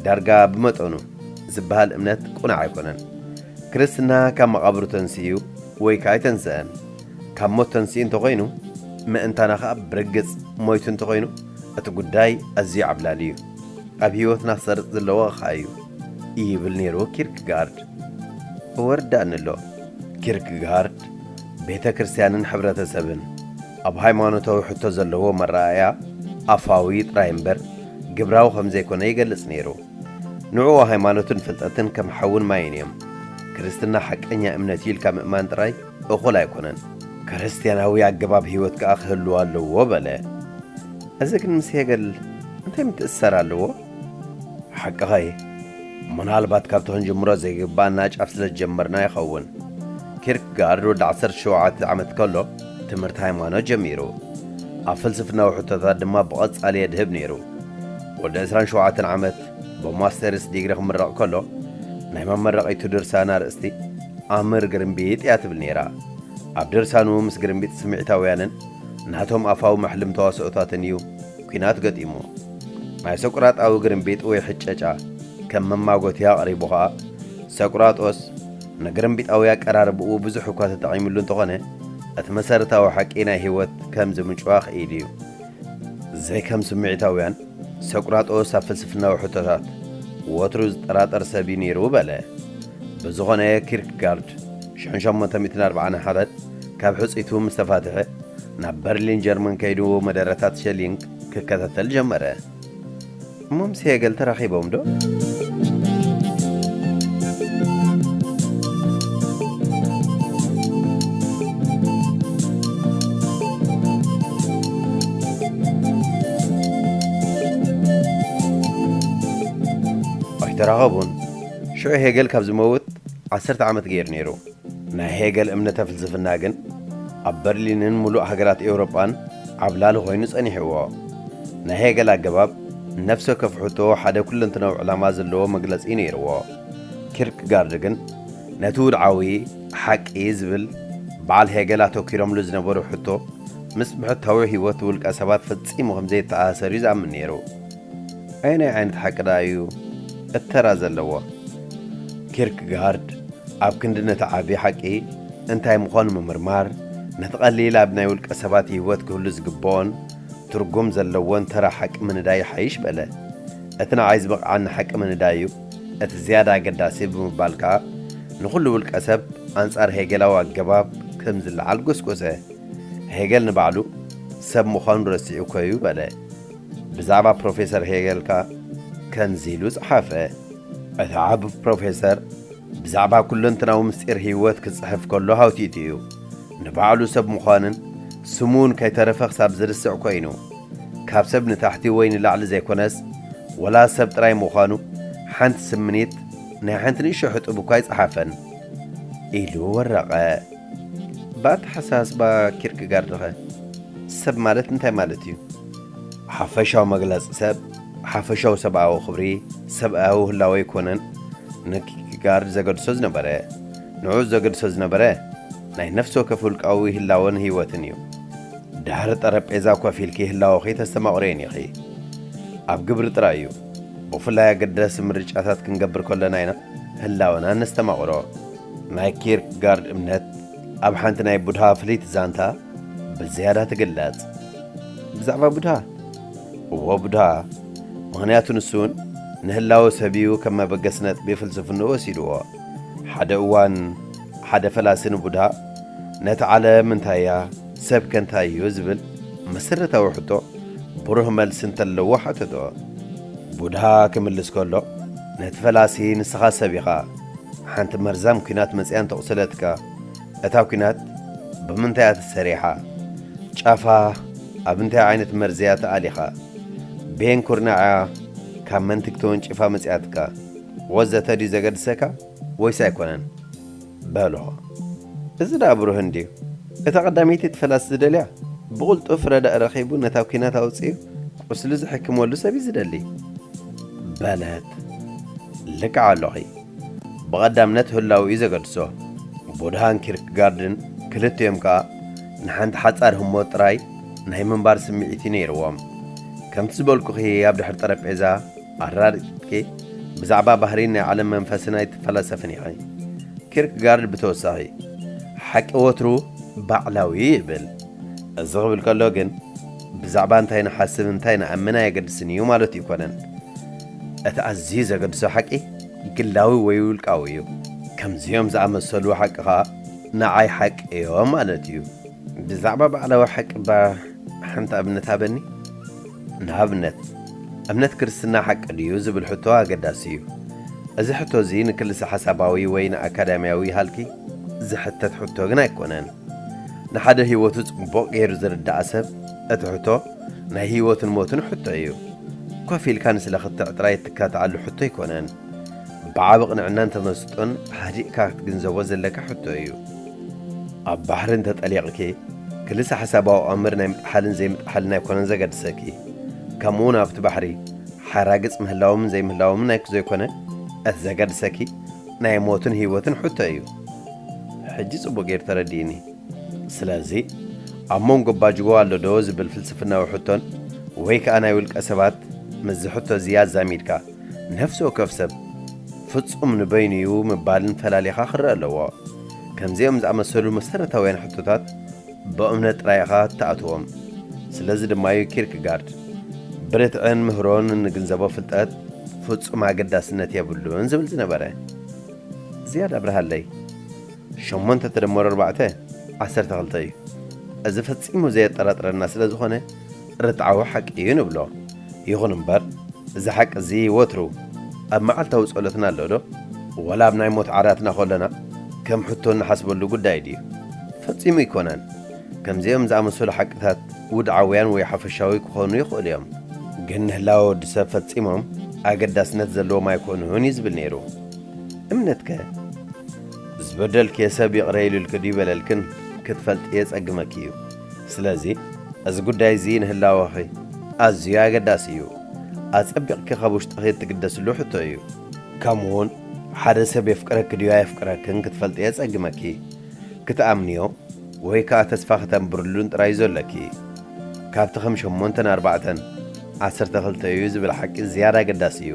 ዳርጋ ብመጠኑ ዝበሃል እምነት ቁኑዕ ኣይኮነን። ክርስትና ካብ መቓብሩ ተንሲኡ ወይ ከኣ ኣይተንስአን። ካብ ሞት ተንሲኡ እንተኾይኑ፣ ምእንታና ኸኣ ብርግጽ ሞይቱ እንተኾይኑ፣ እቲ ጉዳይ ኣዝዩ ዓብላሊ እዩ። ኣብ ህይወትና ክሰርጽ ዘለዎ ኸኣ እዩ ይብል ነይሩ ኪርክጋርድ። ወርዳኒ ኣሎ። ኪርክጋርድ ቤተ ክርስቲያንን ሕብረተሰብን ኣብ ሃይማኖታዊ ሕቶ ዘለዎ መረኣእያ ኣፋዊ ጥራይ እምበር ግብራዊ ከም ዘይኮነ ይገልጽ ነይሩ። ንዕኡ ሃይማኖትን ፍልጠትን ከም ሓውን ማይን እዮም። ክርስትና ሓቀኛ እምነት እዩ ኢልካ ምእማን ጥራይ እኹል ኣይኮነን። ክርስትያናዊ ኣገባብ ህይወት ከኣ ክህልዎ ኣለዎ በለ። እዚ ግን ምስ ሄገል እንታይ ምትእስሳር ኣለዎ? ሓቅኻ እዩ። ምናልባት ካብቲ ክንጅምሮ ዘይግባኣና ጫፍ ስለ ዝጀመርና ይኸውን። ኪርክጋርድ ወዲ ዓሰርተ ሸውዓተ ዓመት ከሎ ትምህርቲ ሃይማኖት ጀሚሩ። ኣብ ፍልስፍናዊ ሕቶታት ድማ ብቐጻሊ የድህብ ነይሩ። ወዲ ዕስራን ሸውዓተን ዓመት ብማስተርስ ዲግሪ ክምረቕ ከሎ ናይ መመረቒቱ ድርሳን ኣርእስቲ ኣምር ግርምቢጥ እያ ትብል ነይራ። ኣብ ድርሳኑ ምስ ግርምቢጥ ስምዒታውያንን ናቶም ኣፋዊ መሕልም ተዋስኦታትን እዩ ኲናት ገጢሙ። ናይ ሰቁራጣዊ ግርምቢጥ ወይ ሕጨጫ ከም መማጎቲ ኣቕሪቡ ኸኣ፣ ሰቁራጦስ ንግርምቢጣዊ ኣቀራርባኡ ብዙሕ እኳ ተጠቒምሉ እንተኾነ፣ እቲ መሰረታዊ ሓቂ ናይ ህይወት ከም ዝምንጭዋ ክኢሉ እዩ። ዘይከም ስምዒታውያን፣ ሰቁራጦስ ኣብ ፍልስፍናዊ ሕቶታት ወትሩ ዝጠራጠር ሰብ እዩ ነይሩ በለ። ብዝኾነ፣ ኪርክጋርድ ሽሕን ሸሞንተ ሚእትን ኣርብዓን ሓደን ካብ ሕጽይቱ ምስ ተፋትሐ፣ ናብ በርሊን ጀርመን ከይዱ መደረታት ሸሊንግ ክከታተል ጀመረ። እሞ ምስ ሄገል ተራኺቦም ዶ? ኣይተራኸቡን። ሽዑ ሄገል ካብ ዝመውት ዓሰርተ ዓመት ገይሩ ነይሩ። ናይ ሄገል እምነተ ፍልስፍና ግን ኣብ በርሊንን ምሉእ ሃገራት ኤውሮጳን ዓብላሊ ኮይኑ ጸኒሕዎ። ናይ ሄገል ኣገባብ ነፍሲ ወከፍ ሕቶ ሓደ ኩለንትናዊ ዕላማ ዘለዎ መግለጺ ነይርዎ። ኪርክጋርድ ግን ነቲ ውድዓዊ ሓቂ ዝብል በዓል ሄገል ኣተኲሮምሉ ዝነበሩ ሕቶ ምስ ብሕታዊ ህይወት ውልቀ ሰባት ፈጺሙ ከም ዘይተኣሳሰር እዩ ዝኣምን ነይሩ። ኣየናይ ዓይነት ሓቂ ደኣ እዩ እተራ ዘለዎ? ኪርክጋርድ ኣብ ክንዲ ነቲ ዓቢ ሓቂ እንታይ ምዃኑ ምምርማር፣ ነቲ ቀሊል ኣብ ናይ ውልቀ ሰባት ህይወት ክህሉ ዝግብኦን ትርጉም ዘለዎን ተራ ሓቂ ምንዳይ ይሓይሽ በለ። እቲ ንዓይ ዝበቕዓኒ ሓቂ ምንዳይ እዩ እቲ ዝያዳ ኣገዳሲ ብምባል ከኣ ንኹሉ ውልቀ ሰብ ኣንጻር ሄገላዊ ኣገባብ ከም ዝለዓል ጎስጎሰ። ሄገል ንባዕሉ ሰብ ምዃኑ ረሲዑ እኮ እዩ በለ። ብዛዕባ ፕሮፌሰር ሄገል ከኣ ከምዚ ኢሉ ጸሓፈ። እቲ ዓቢ ፕሮፌሰር ብዛዕባ ኩለንትናዊ ምስጢር ህይወት ክጽሕፍ ከሎ ሃውቲቱ እዩ። ንባዕሉ ሰብ ምዃንን ስሙን ከይተረፈ ክሳብ ዝርስዕ ኮይኑ፣ ካብ ሰብ ንታሕቲ ወይ ንላዕሊ ዘይኮነስ፣ ወላ ሰብ ጥራይ ምዃኑ ሓንቲ ስምኒት ናይ ሓንቲ ንእሽቶ ሕጡብ እኳ ኣይጸሓፈን ኢሉ ወረቐ። ብኣተሓሳስባ ኪርክጋርድኸ ሰብ ማለት እንታይ ማለት እዩ? ሓፈሻዊ መግለጺ ሰብ፣ ሓፈሻዊ ሰብኣዊ ክብሪ፣ ሰብኣዊ ህላወ ኣይኮነን ንኪርክጋርድ ዘገድሶ ዝነበረ። ንዑ ዘገድሶ ዝነበረ ናይ ነፍሲ ወከፍ ውልቃዊ ህላወን ህይወትን እዩ። ድሕሪ ጠረጴዛ ኮፍ ኢልኪ ህላወኺ ተስተማቕርየን ኢኺ። ኣብ ግብሪ ጥራይ እዩ። ብፍላይ ኣገደስቲ ምርጫታት ክንገብር ከለና ኢና ህላወና ነስተማቕሮ። ናይ ኪርክጋርድ እምነት ኣብ ሓንቲ ናይ ቡድሃ ፍልይቲ ዛንታ ብዝያዳ ትግለጽ። ብዛዕባ ቡድሃ? እዎ፣ ቡድሃ። ምኽንያቱ ንሱ እውን ንህላወ ሰብ እዩ ከም መበገሲ ነጥቢ ፍልስፍንኡ ወሲድዎ። ሓደ እዋን ሓደ ፈላሲ ንቡድሃ፣ "ነቲ ዓለም እንታይ እያ? ሰብከ እንታይ እዩ?" ዝብል መሰረታዊ ሕቶ ብሩህ መልሲ እንተለዎ ሓተቶ። ቡድሃ ክምልስ ከሎ፣ ነቲ ፈላሲ፣ "ንስኻ ሰብ ኢኻ። ሓንቲ መርዛም ኲናት መጺኣ እንተቑሰለትካ፣ እታ ኲናት ብምንታይ እያ ተሰሪሓ? ጫፋ ኣብ እንታይ ዓይነት መርዚ እያ ተኣሊኻ? በየን ኩርናዕ እያ ካብ መንትግ ተወንጪፋ መጺኣትካ? ወዘተ ድዩ ዘገድሰካ ወይስ ኣይኮነን?" በሎ። እዚ ደኣ ብሩህ እንድዩ። እታ ቀዳመይቲ እቲ ፈላሲ ዝደልያ፣ ብቕልጡፍ ረዳእ ረኺቡ ነታ ኲናት ኣውጺኡ ቁስሉ ዝሕክመሉ ሰብ እዩ ዝደሊ። በለት። ልክዕ ኣሎኺ። ብቐዳምነት ህላው እዩ ዘገድሶ። ቡድሃን ኪርክጋርድን ክልቲኦም ከኣ ንሓንቲ ሓጻር ህሞት ጥራይ ናይ ምንባር ስምዒት እዩ ነይርዎም። ከምቲ ዝበልኩኺ ኣብ ድሕሪ ጠረጴዛ ኣራሪጥኪ ብዛዕባ ባህሪን ናይ ዓለም መንፈስን ኣይትፈላሰፍን ኢኺ። ኪርክጋርድ ብተወሳኺ፣ "ሓቂ ወትሩ ባዕላዊ" ይብል። እዚ ክብል ከሎ ግን ብዛዕባ እንታይ ንሓስብ እንታይ ንኣምን ኣየገድስን እዩ ማለት ኣይኮነን። እቲ ኣዝዩ ዘገድሶ ሓቂ ግላዊ ወይ ውልቃዊ እዩ። ከምዚኦም ዝኣመሰሉ ሓቂ ኸኣ ንዓይ ሓቂ እዮም ማለት እዩ። ብዛዕባ ባዕላዊ ሓቂ እባ ሓንቲ ኣብነት ሃበኒ። ንኣብነት፣ እምነት ክርስትና ሓቂ ድዩ ዝብል ሕቶ ኣገዳሲ እዩ። እዚ ሕቶ እዚ ንክልሰ ሓሳባዊ ወይ ንኣካዳሚያዊ ሃልኪ ዝሕተት ሕቶ ግን ኣይኮነን። ንሓደ ህይወቱ ጽቡቕ ገይሩ ዝርዳእ ሰብ፣ እቲ ሕቶ ናይ ህይወትን ሞትን ሕቶ እዩ። ኮፍ ኢልካ ንስለ ክትዕ ጥራይ እትካትዓሉ ሕቶ ኣይኮነን። ብዓቢ ቅንዕናን ተመስጦን ሃዲእካ ክትግንዘቦ ዘለካ ሕቶ እዩ። ኣብ ባሕሪ እንተጠሊቕኪ፣ ክልሰ ሓሳባዊ ኣምር ናይ ምጥሓልን ዘይምጥሓልን ኣይኮነን ዘገድሰኪ። ከምኡውን ኣብቲ ባሕሪ ሓራግጽ ምህላዎምን ዘይምህላዎምን ኣይክ-፣ ዘይኮነ፣ እቲ ዘገድሰኪ ናይ ሞትን ህይወትን ሕቶ እዩ። ሕጂ ጽቡቕ ገይሩ ተረዲእኒ። ስለዚ፣ ኣብ መንጎ ባጅጎ ኣሎ ዶ ዝብል ፍልስፍናዊ ሕቶን ወይ ከኣ ናይ ውልቀ ሰባት ምስዚ ሕቶ እዚ ኣዛሚድካ፣ ነፍሲ ወከፍ ሰብ ፍጹም ንበይኑ እዩ ምባልን ፈላሊኻ ክረአ ኣለዎ። ከምዚኦም ዝኣመሰሉ መሰረታውያን ሕቶታት ብእምነት ጥራይ ኢኻ እትኣትዎም። ስለዚ ድማ እዩ ኪርክጋርድ፣ "ብርትዕን ምህሮን እንግንዘቦ ፍልጠት ፍጹም ኣገዳስነት የብሉን" ዝብል ዝነበረ። ዝያድ ኣብርሃለይ። ሸሞንተ ተደመሩ ኣርባዕተ፣ ዓሰርተ ክልተ እዩ። እዚ ፈጺሙ ዘየጠራጥረና ስለ ዝኾነ፣ ርትዓዊ ሓቂ እዩ ንብሎ። ይኹን እምበር፣ እዚ ሓቂ እዚ ወትሩ ኣብ መዓልታዊ ጸሎትና ኣሎ ዶ? ዋላ ኣብ ናይ ሞት ዓራትና ከሎና ከም ሕቶ እንሓስበሉ ጉዳይ ድዩ? ፈጺሙ ኣይኮነን። ከምዚኦም ዝኣመሰሉ ሓቅታት ውድዓውያን ወይ ሓፈሻዊ ክኾኑ ይኽእሉ እዮም፣ ግን ንህላወ ወዲ ሰብ ፈጺሞም ኣገዳስነት ዘለዎም ኣይኮኑን እዩ ዝብል ነይሩ። እምነትከ? ዝበደልክዮ ሰብ ይቕረ ኢሉልኪ ድዩ በለልክን ክትፈልጢ የጸግመኪ እዩ። ስለዚ፣ እዚ ጉዳይ እዚ ንህላወኺ ኣዝዩ ኣገዳሲ እዩ። ኣጸቢቕኪ ካብ ውሽጥኺ እትግደስሉ ሕቶ እዩ። ከምኡውን ሓደ ሰብ የፍቅረኪ ድዩ ኣየፍቅረክን ክትፈልጢ የጸግመኪ። ክትኣምንዮ ወይ ከኣ ተስፋ ከተንብርሉን ጥራይ እዩ ዘሎኪ። ካብቲ ከም ሸሞንተን ኣርባዕተን ዓሰርተ ክልተ እዩ ዝብል ሓቂ ዝያዳ ኣገዳሲ እዩ።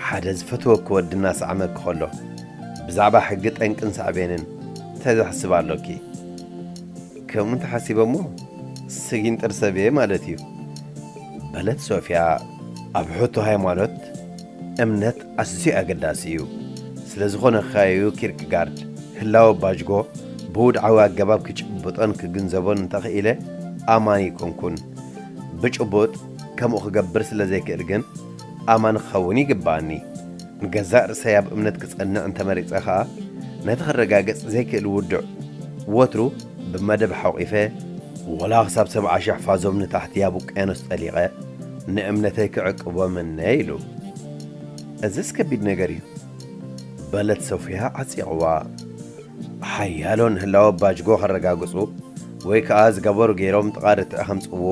ሓደ ዝፈትወኪ ወዲ እናሰዓመኪ ከሎ፣ ብዛዕባ ሕጊ ጠንቅን ሳዕቤንን እንታይ ዘሕስብ ኣሎኪ? ከምኡ እንተሓሲበ እሞ ስጊንጥር ሰብ እየ ማለት እዩ። በለት ሶፊያ። ኣብ ሕቶ ሃይማኖት እምነት ኣዝዩ ኣገዳሲ እዩ። ስለ ዝኾነ ከኣ እዩ ኪርክጋርድ ህላወ ባጅጎ ብውድዓዊ ኣገባብ ክጭብጦን ክግንዘቦን እንተኽኢለ ኣማኒ ኣይኮንኩን። ብጭቡጥ ከምኡ ክገብር ስለ ዘይክእል ግን ኣማኒ ክኸውን ይግብኣኒ። ንገዛእ ርእሰይ ኣብ እምነት ክጸንዕ እንተመሪጸ ኸኣ፣ ነቲ ክረጋገጽ ዘይክእል ውዱዕ ወትሩ ብመደብ ሓቑፈ፣ ወላ ክሳብ ሰብዓ ሽሕ ፋዞም ንታሕቲ ኣብ ውቅያኖስ ጠሊቐ፣ ንእምነተይ ክዕቅቦ እምነ ኢሉ። እዝስ ከቢድ ነገር እዩ፣ በለት ሶፊያ ዓጺቕዋ። ሓያሎ ንህላወ ባጅጎ ከረጋግጹ ወይ ከኣ ዝገበሩ ገይሮም ጥቓ ርትዒ ከምጽእዎ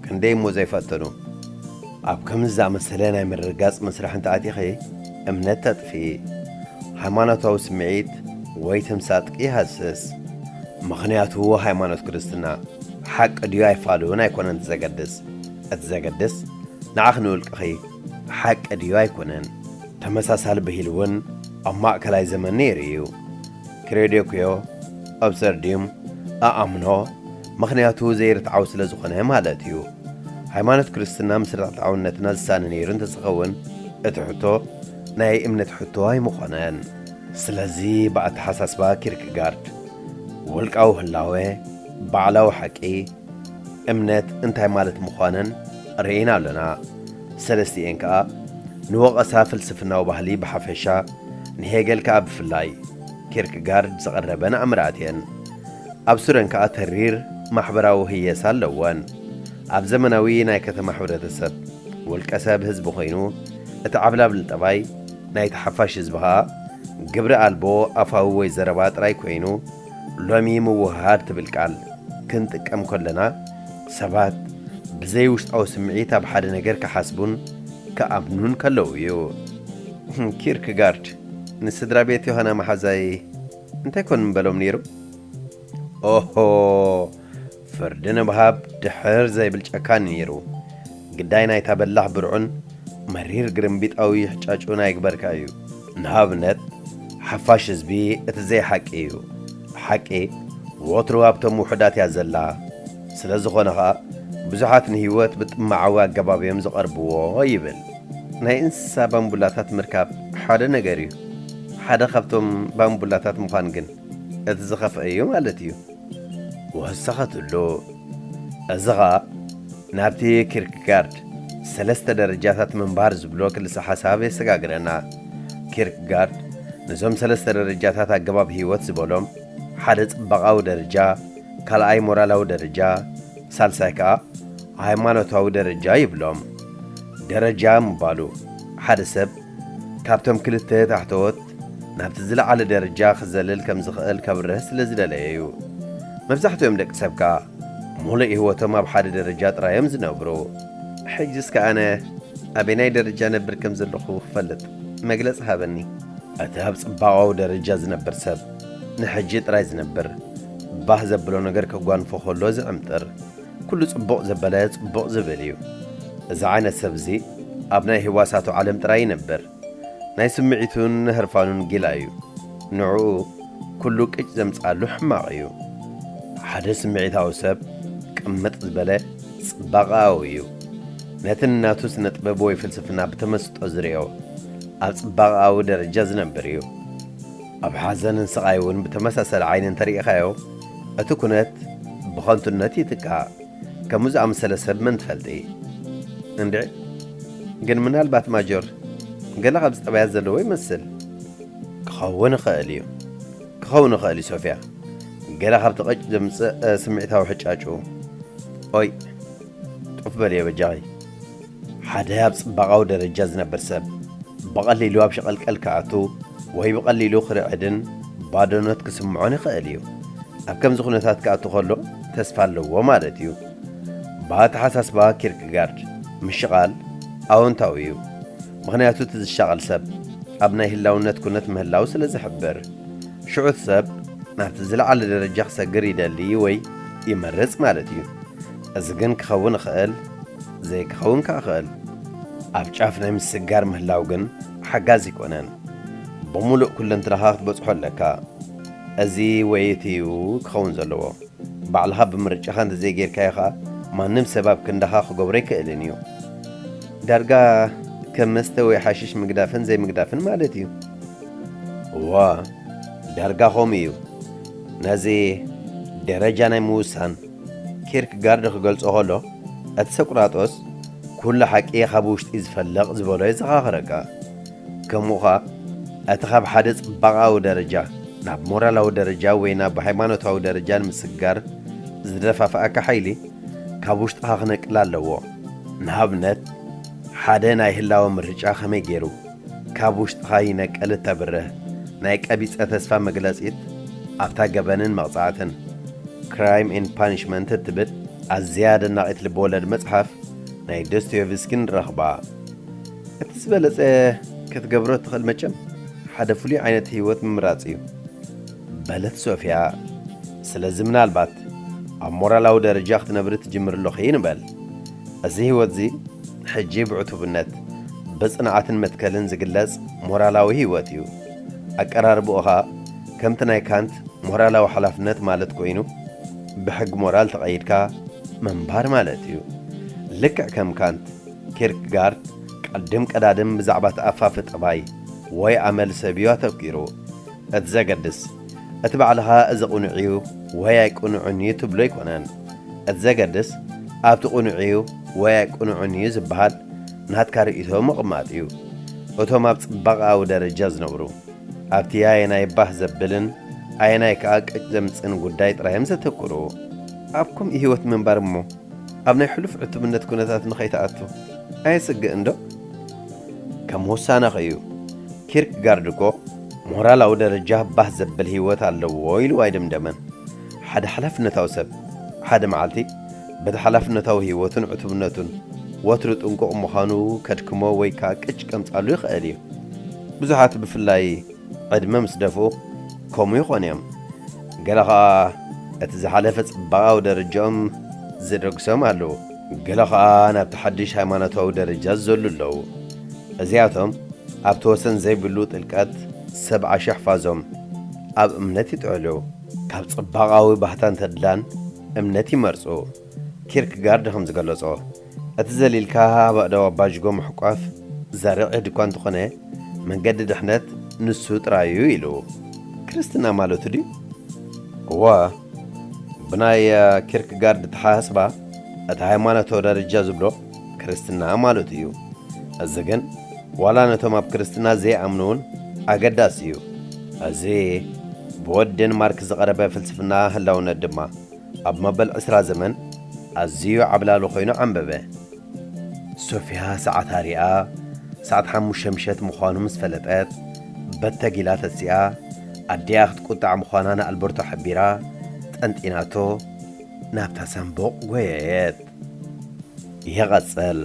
ክንደይ እሞ ዘይፈተኑ። ኣብ ከምዚ ዝኣመሰለ ናይ ምርግጋጽ መስርሕ እንተ ኣቲኺ፣ እምነት ተጥፍኢ፣ ሃይማኖታዊ ስምዒት ወይ ተምሳጥቂ ይሃስስ። ምኽንያቱ ሃይማኖት ክርስትና ሓቂ ድዩ ኣይፋሉን ኣይኮነን እቲ ዘገድስ። እቲ ዘገድስ ንዓኺ ንውልቅኺ ሓቂ ድዩ ኣይኮነን። ተመሳሳሊ ብሂል እውን ኣብ ማእከላይ ዘመን ነይሩ እዩ። ክሬዶኩዮ፣ ኦብሰርዲዩም፣ ኣኣምኖ፣ ምኽንያቱ ዘይርትዓዊ ስለ ዝኾነ ማለት እዩ። ሃይማኖት ክርስትና ምስ ርትዓውነትና ዝሳነ ነይሩ እንተዝኸውን፣ እቲ ሕቶ ናይ እምነት ሕቶ ኣይምኾነን። ስለዚ ብኣተሓሳስባ ኪርክጋርድ፣ ውልቃዊ ህላወ፣ ባዕላዊ ሓቂ፣ እምነት እንታይ ማለት ምዃነን ርኢና ኣለና። ሰለስቲኤን ከኣ ንወቐሳ ፍልስፍናዊ ባህሊ ብሓፈሻ፣ ንሄገል ከኣ ብፍላይ ኪርክጋርድ ዝቐረበን ኣምራት እየን። ኣብ ሱረን ከኣ ተሪር ማሕበራዊ ህየሳ ኣለወን። ኣብ ዘመናዊ ናይ ከተማ ሕብረተሰብ፣ ውልቀ ሰብ ህዝቢ ኮይኑ፣ እቲ ዓብላብል ጠባይ ናይቲ ሓፋሽ ህዝቢ ከኣ ግብሪ ኣልቦ ኣፋዊ ወይ ዘረባ ጥራይ ኮይኑ፣ ሎሚ ምውህሃድ ትብል ቃል ክንጥቀም ከለና፣ ሰባት ብዘይ ውሽጣዊ ስምዒት ኣብ ሓደ ነገር ክሓስቡን ክኣምኑን ከለዉ እዩ። ኪርክጋርድ፣ ንስድራ ቤት ዮሃና መሓዛይ እንታይ ኮን ምበሎም ነይሩ? ኦሆ፣ ፍርዲ ንምሃብ ድሕር ዘይብል ጨካን ነይሩ። ግዳይ ናይታ በላሕ ብርዑን መሪር ግርምቢጣዊ ሕጫጩን ኣይግበርካ እዩ። ንኣብነት፣ ሓፋሽ ህዝቢ እቲ ዘይሓቂ እዩ። ሓቂ ወትሩ ኣብቶም ውሑዳት እያ ዘላ። ስለ ዝኾነ ኸኣ፣ ብዙሓት ንህይወት ብጥማዓዊ ኣገባብ እዮም ዝቐርብዎ ይብል። ናይ እንስሳ ባምቡላታት ምርካብ ሓደ ነገር እዩ። ሓደ ካብቶም ባምቡላታት ምዃን ግን እቲ ዝኸፍአ እዩ ማለት እዩ። ወሰኸትሉ። እዚ ኸኣ ናብቲ ኪርክጋርድ ሰለስተ ደረጃታት ምንባር ዝብሎ ክልሰ ሓሳብ የሰጋግረና። ኪርክጋርድ ነዞም ሰለስተ ደረጃታት ኣገባብ ህይወት ዝበሎም፣ ሓደ ጽባቓዊ ደረጃ፣ ካልኣይ ሞራላዊ ደረጃ፣ ሳልሳይ ከኣ ሃይማኖታዊ ደረጃ ይብሎም። ደረጃ ምባሉ፣ ሓደ ሰብ ካብቶም ክልተ ታሕተዎት ናብቲ ዝለዓለ ደረጃ ክዘልል ከም ዝኽእል ከብርህ ስለ ዝደለየ እዩ። መብዛሕትኦም ደቂ ሰብ ከኣ፣ ሙሉእ ህይወቶም ኣብ ሓደ ደረጃ ጥራይ እዮም ዝነብሩ። ሕጅስ ከኣ ኣነ ኣበናይ ደረጃ ነብር ከም ዘለኹ ክፈልጥ መግለጺ ሃበኒ። እቲ ኣብ ጽባቐዊ ደረጃ ዝነብር ሰብ፣ ንሕጂ ጥራይ ዝነብር፣ ባህ ዘብሎ ነገር ከጓንፎ ከሎ ዝዕምጥር፣ ኩሉ ጽቡቕ ዘበለ ጽቡቕ ዝብል እዩ። እዚ ዓይነት ሰብ እዚ ኣብ ናይ ህዋሳቱ ዓለም ጥራይ ይነብር። ናይ ስምዒቱን ህርፋኑን ጊላ እዩ። ንዕኡ ኩሉ ቅጭ ዘምጽኣሉ ሕማቕ እዩ። ሓደ ስምዒታዊ ሰብ ቅምጥ ዝበለ ጽባቐኣዊ እዩ። ነቲ ንናቱ ስነ ጥበብ ወይ ፍልስፍና ብተመስጦ ዝርእዮ፣ ኣብ ጽባቐኣዊ ደረጃ ዝነብር እዩ። ኣብ ሓዘንን ስቓይ እውን ብተመሳሳሊ ዓይኒ እንተሪኢኻዮ፣ እቲ ኩነት ብኸንቱነት ይትካእ። ከምኡ ዝኣመሰለ ሰብ መን ትፈልጢ? እንድዒ፣ ግን ምናልባት ማጆር ገለ ካብዚ ጠባያት ዘለዎ ይመስል። ክኸውን ይኽእል እዩ። ክኸውን ይኽእል እዩ ሶፍያ። ገለ ካብቲ ቅጭ ዘምጽእ፣ እ፣ ስምዒታዊ ሕጫጩ። ኦይ፣ ጡፍ በልዮ በጃኺ። ሓደ ኣብ ጽባቓዊ ደረጃ ዝነብር ሰብ፣ ብቐሊሉ ኣብ ሸቐልቀል ክኣቱ ወይ ብቐሊሉ ክርዕድን ባዶነት ክስምዖን ይኽእል እዩ። ኣብ ከምዚ ኩነታት ክኣቱ ከሎ ተስፋ ኣለዎ ማለት እዩ። ብኣተሓሳስባ ኪርክጋርድ፣ ምሽቓል ኣወንታዊ እዩ። ምኽንያቱ እቲ ዝሻቐል ሰብ ኣብ ናይ ህላውነት ኩነት ምህላው ስለ ዝሕብር። ሽዑ እቲ ሰብ ናብቲ ዝለዓለ ደረጃ ክሰግር ይደሊ ወይ ይመርጽ ማለት እዩ። እዚ ግን ክኸውን ይኽእል፣ ዘይክኸውን ከኣ ይኽእል። ኣብ ጫፍ ናይ ምስጋር ምህላው ግን ሓጋዚ ኣይኮነን። ብምሉእ ኩለንትናኻ ክትበጽሖ ኣለካ። እዚ ወይ እቲ እዩ ክኸውን ዘለዎ። ባዕልኻ ብምርጫኻ እንተዘይጌርካዮ ኸኣ፣ ማንም ሰብ ኣብ ክንዳኻ ክገብሮ ኣይክእልን እዩ። ዳርጋ ከም መስተ ወይ ሓሽሽ ምግዳፍን ዘይምግዳፍን ማለት እዩ። እዋ፣ ዳርጋ ከምኡ እዩ። ነዚ ደረጃ ናይ ምውሳን ኪርክጋርድ ክገልጾ ከሎ፣ እቲ ሰቁራጦስ፣ "ኩሉ ሓቂ ካብ ውሽጢ ዝፈልቕ" ዝበሎ የዘኻኽረካ። ከምኡ ኸኣ፣ እቲ ካብ ሓደ ጽባቓዊ ደረጃ ናብ ሞራላዊ ደረጃ ወይ ናብ ሃይማኖታዊ ደረጃ ንምስጋር ዝደፋፍኣካ ሓይሊ፣ ካብ ውሽጥኻ ክነቅል ኣለዎ። ንኣብነት፣ ሓደ ናይ ህላወ ምርጫ ከመይ ገይሩ ካብ ውሽጥኻ ይነቅል እተብርህ ናይ ቀቢጸ ተስፋ መግለጺት፣ ኣብታ ገበንን መቕጻዕትን፣ ክራይም ኤንድ ፓኒሽመንት እትብል ኣዝያ ደናቒት ልብወለድ መጽሓፍ ናይ ዶስቶየቭስኪ ንረኽባ። እቲ ዝበለጸ ክትገብሮ እትኽእል መቸም ሓደ ፍሉይ ዓይነት ህይወት ምምራጽ እዩ፣ በለት ሶፍያ። ስለዚ ምናልባት ኣብ ሞራላዊ ደረጃ ክትነብሪ ትጅምሪ ኣለኺ ንበል። እዚ ህይወትዚ ሕጂ ብዕቱብነት፣ ብጽንዓትን መትከልን ዝግለጽ ሞራላዊ ህይወት እዩ። ኣቀራርባኡ ኸኣ ከምቲ ናይ ካንት ሞራላዊ ሓላፍነት ማለት ኮይኑ፣ ብሕጊ ሞራል ተቐይድካ ምንባር ማለት እዩ። ልክዕ ከም ካንት፣ ኪርክጋርድ ቀድም ቀዳድም ብዛዕባ ተኣፋፊ ጠባይ ወይ ኣመል ሰብ እዩ ኣተኲሩ። እቲ ዘገድስ፣ እቲ ባዕልኻ እዚ ቅኑዕ እዩ ወይ ኣይቅኑዕን እዩ ትብሎ ኣይኮነን። እቲ ዘገድስ፣ ኣብቲ ቅኑዕ እዩ ወይ ኣይቅኑዕን እዩ ዝበሃል ናትካ ርእይቶ ምቕማጥ እዩ። እቶም ኣብ ጽባቐኣዊ ደረጃ ዝነብሩ፣ ኣብቲ ኣየናይ ባህ ዘብልን ኣየናይ ከኣ ቅጭ ዘምጽእን ጉዳይ ጥራይ እዮም ዘተኩሩ። ኣብ ከምኡ ህይወት ምንባር እሞ፣ ኣብ ናይ ሕሉፍ ዕቱብነት ኩነታት ንኸይትኣቱ ኣየስግእን ዶ? ከም ውሳነኺ እዩ። ኪርክጋርድ እኮ ሞራላዊ ደረጃ ባህ ዘብል ህይወት ኣለዎ ኢሉ ኣይደምደመን። ሓደ ሓላፍነታዊ ሰብ፣ ሓደ መዓልቲ በቲ ሓላፍነታዊ ህይወቱን ዕቱብነቱን ወትሩ ጥንቁቕ ምዃኑ ከድክሞ ወይ ከኣ ቅጭ ከምጻሉ ይኽእል እዩ። ብዙሓት ብፍላይ ዕድመ ምስ ደፍኡ ከምኡ ይኾኑ እዮም። ገለ ኸኣ እቲ ዝሓለፈ ጽባቓዊ ደረጃኦም ዘደግሶም ኣለዉ። ገለ ኸኣ ናብቲ ሓድሽ ሃይማኖታዊ ደረጃ ዝዘሉ ኣለዉ። እዚኣቶም ኣብቲ ወሰን ዘይብሉ ጥልቀት ሰብዓ ሽሕ ፋዞም ኣብ እምነት ይጥዕሉ። ካብ ጽባቓዊ ባህታን ተድላን እምነት ይመርጹ። ኪርክጋርድ ከም ዝገለጾ፣ እቲ ዘሊልካ ኣብ ኣእዳው ኣባጅጎ ምሕቋፍ ዘርዒ ድኳ እንተኾነ፣ መንገዲ ድሕነት ንሱ ጥራይ እዩ ኢሉ። ክርስትና ማለቱ ድዩ? እወ፣ ብናይ ኪርክጋርድ ኣተሓሳስባ፣ እቲ ሃይማኖታዊ ደረጃ ዝብሎ ክርስትና ማለቱ እዩ። እዚ ግን ዋላ ነቶም ኣብ ክርስትና ዘይኣምኑ እውን ኣገዳሲ እዩ። እዚ ብወዲ ዴንማርክ ዝቐረበ ፍልስፍና ህላውነት ድማ ኣብ መበል ዕስራ ዘመን ኣዝዩ ዓብላሊ ኮይኑ ዓንበበ። ሶፍያ ሰዓታ ሪኣ፣ ሰዓት ሓሙሽተ ምሸት ምዃኑ ምስ ፈለጠት፣ በተግ ኢላ ተሲኣ፣ ኣዲኣ ክትቁጣዕ ምዃና ንኣልበርቶ ሓቢራ፣ ጠንጢናቶ ናብታ ሳንቡቕ ጎየየት። ይቐጽል።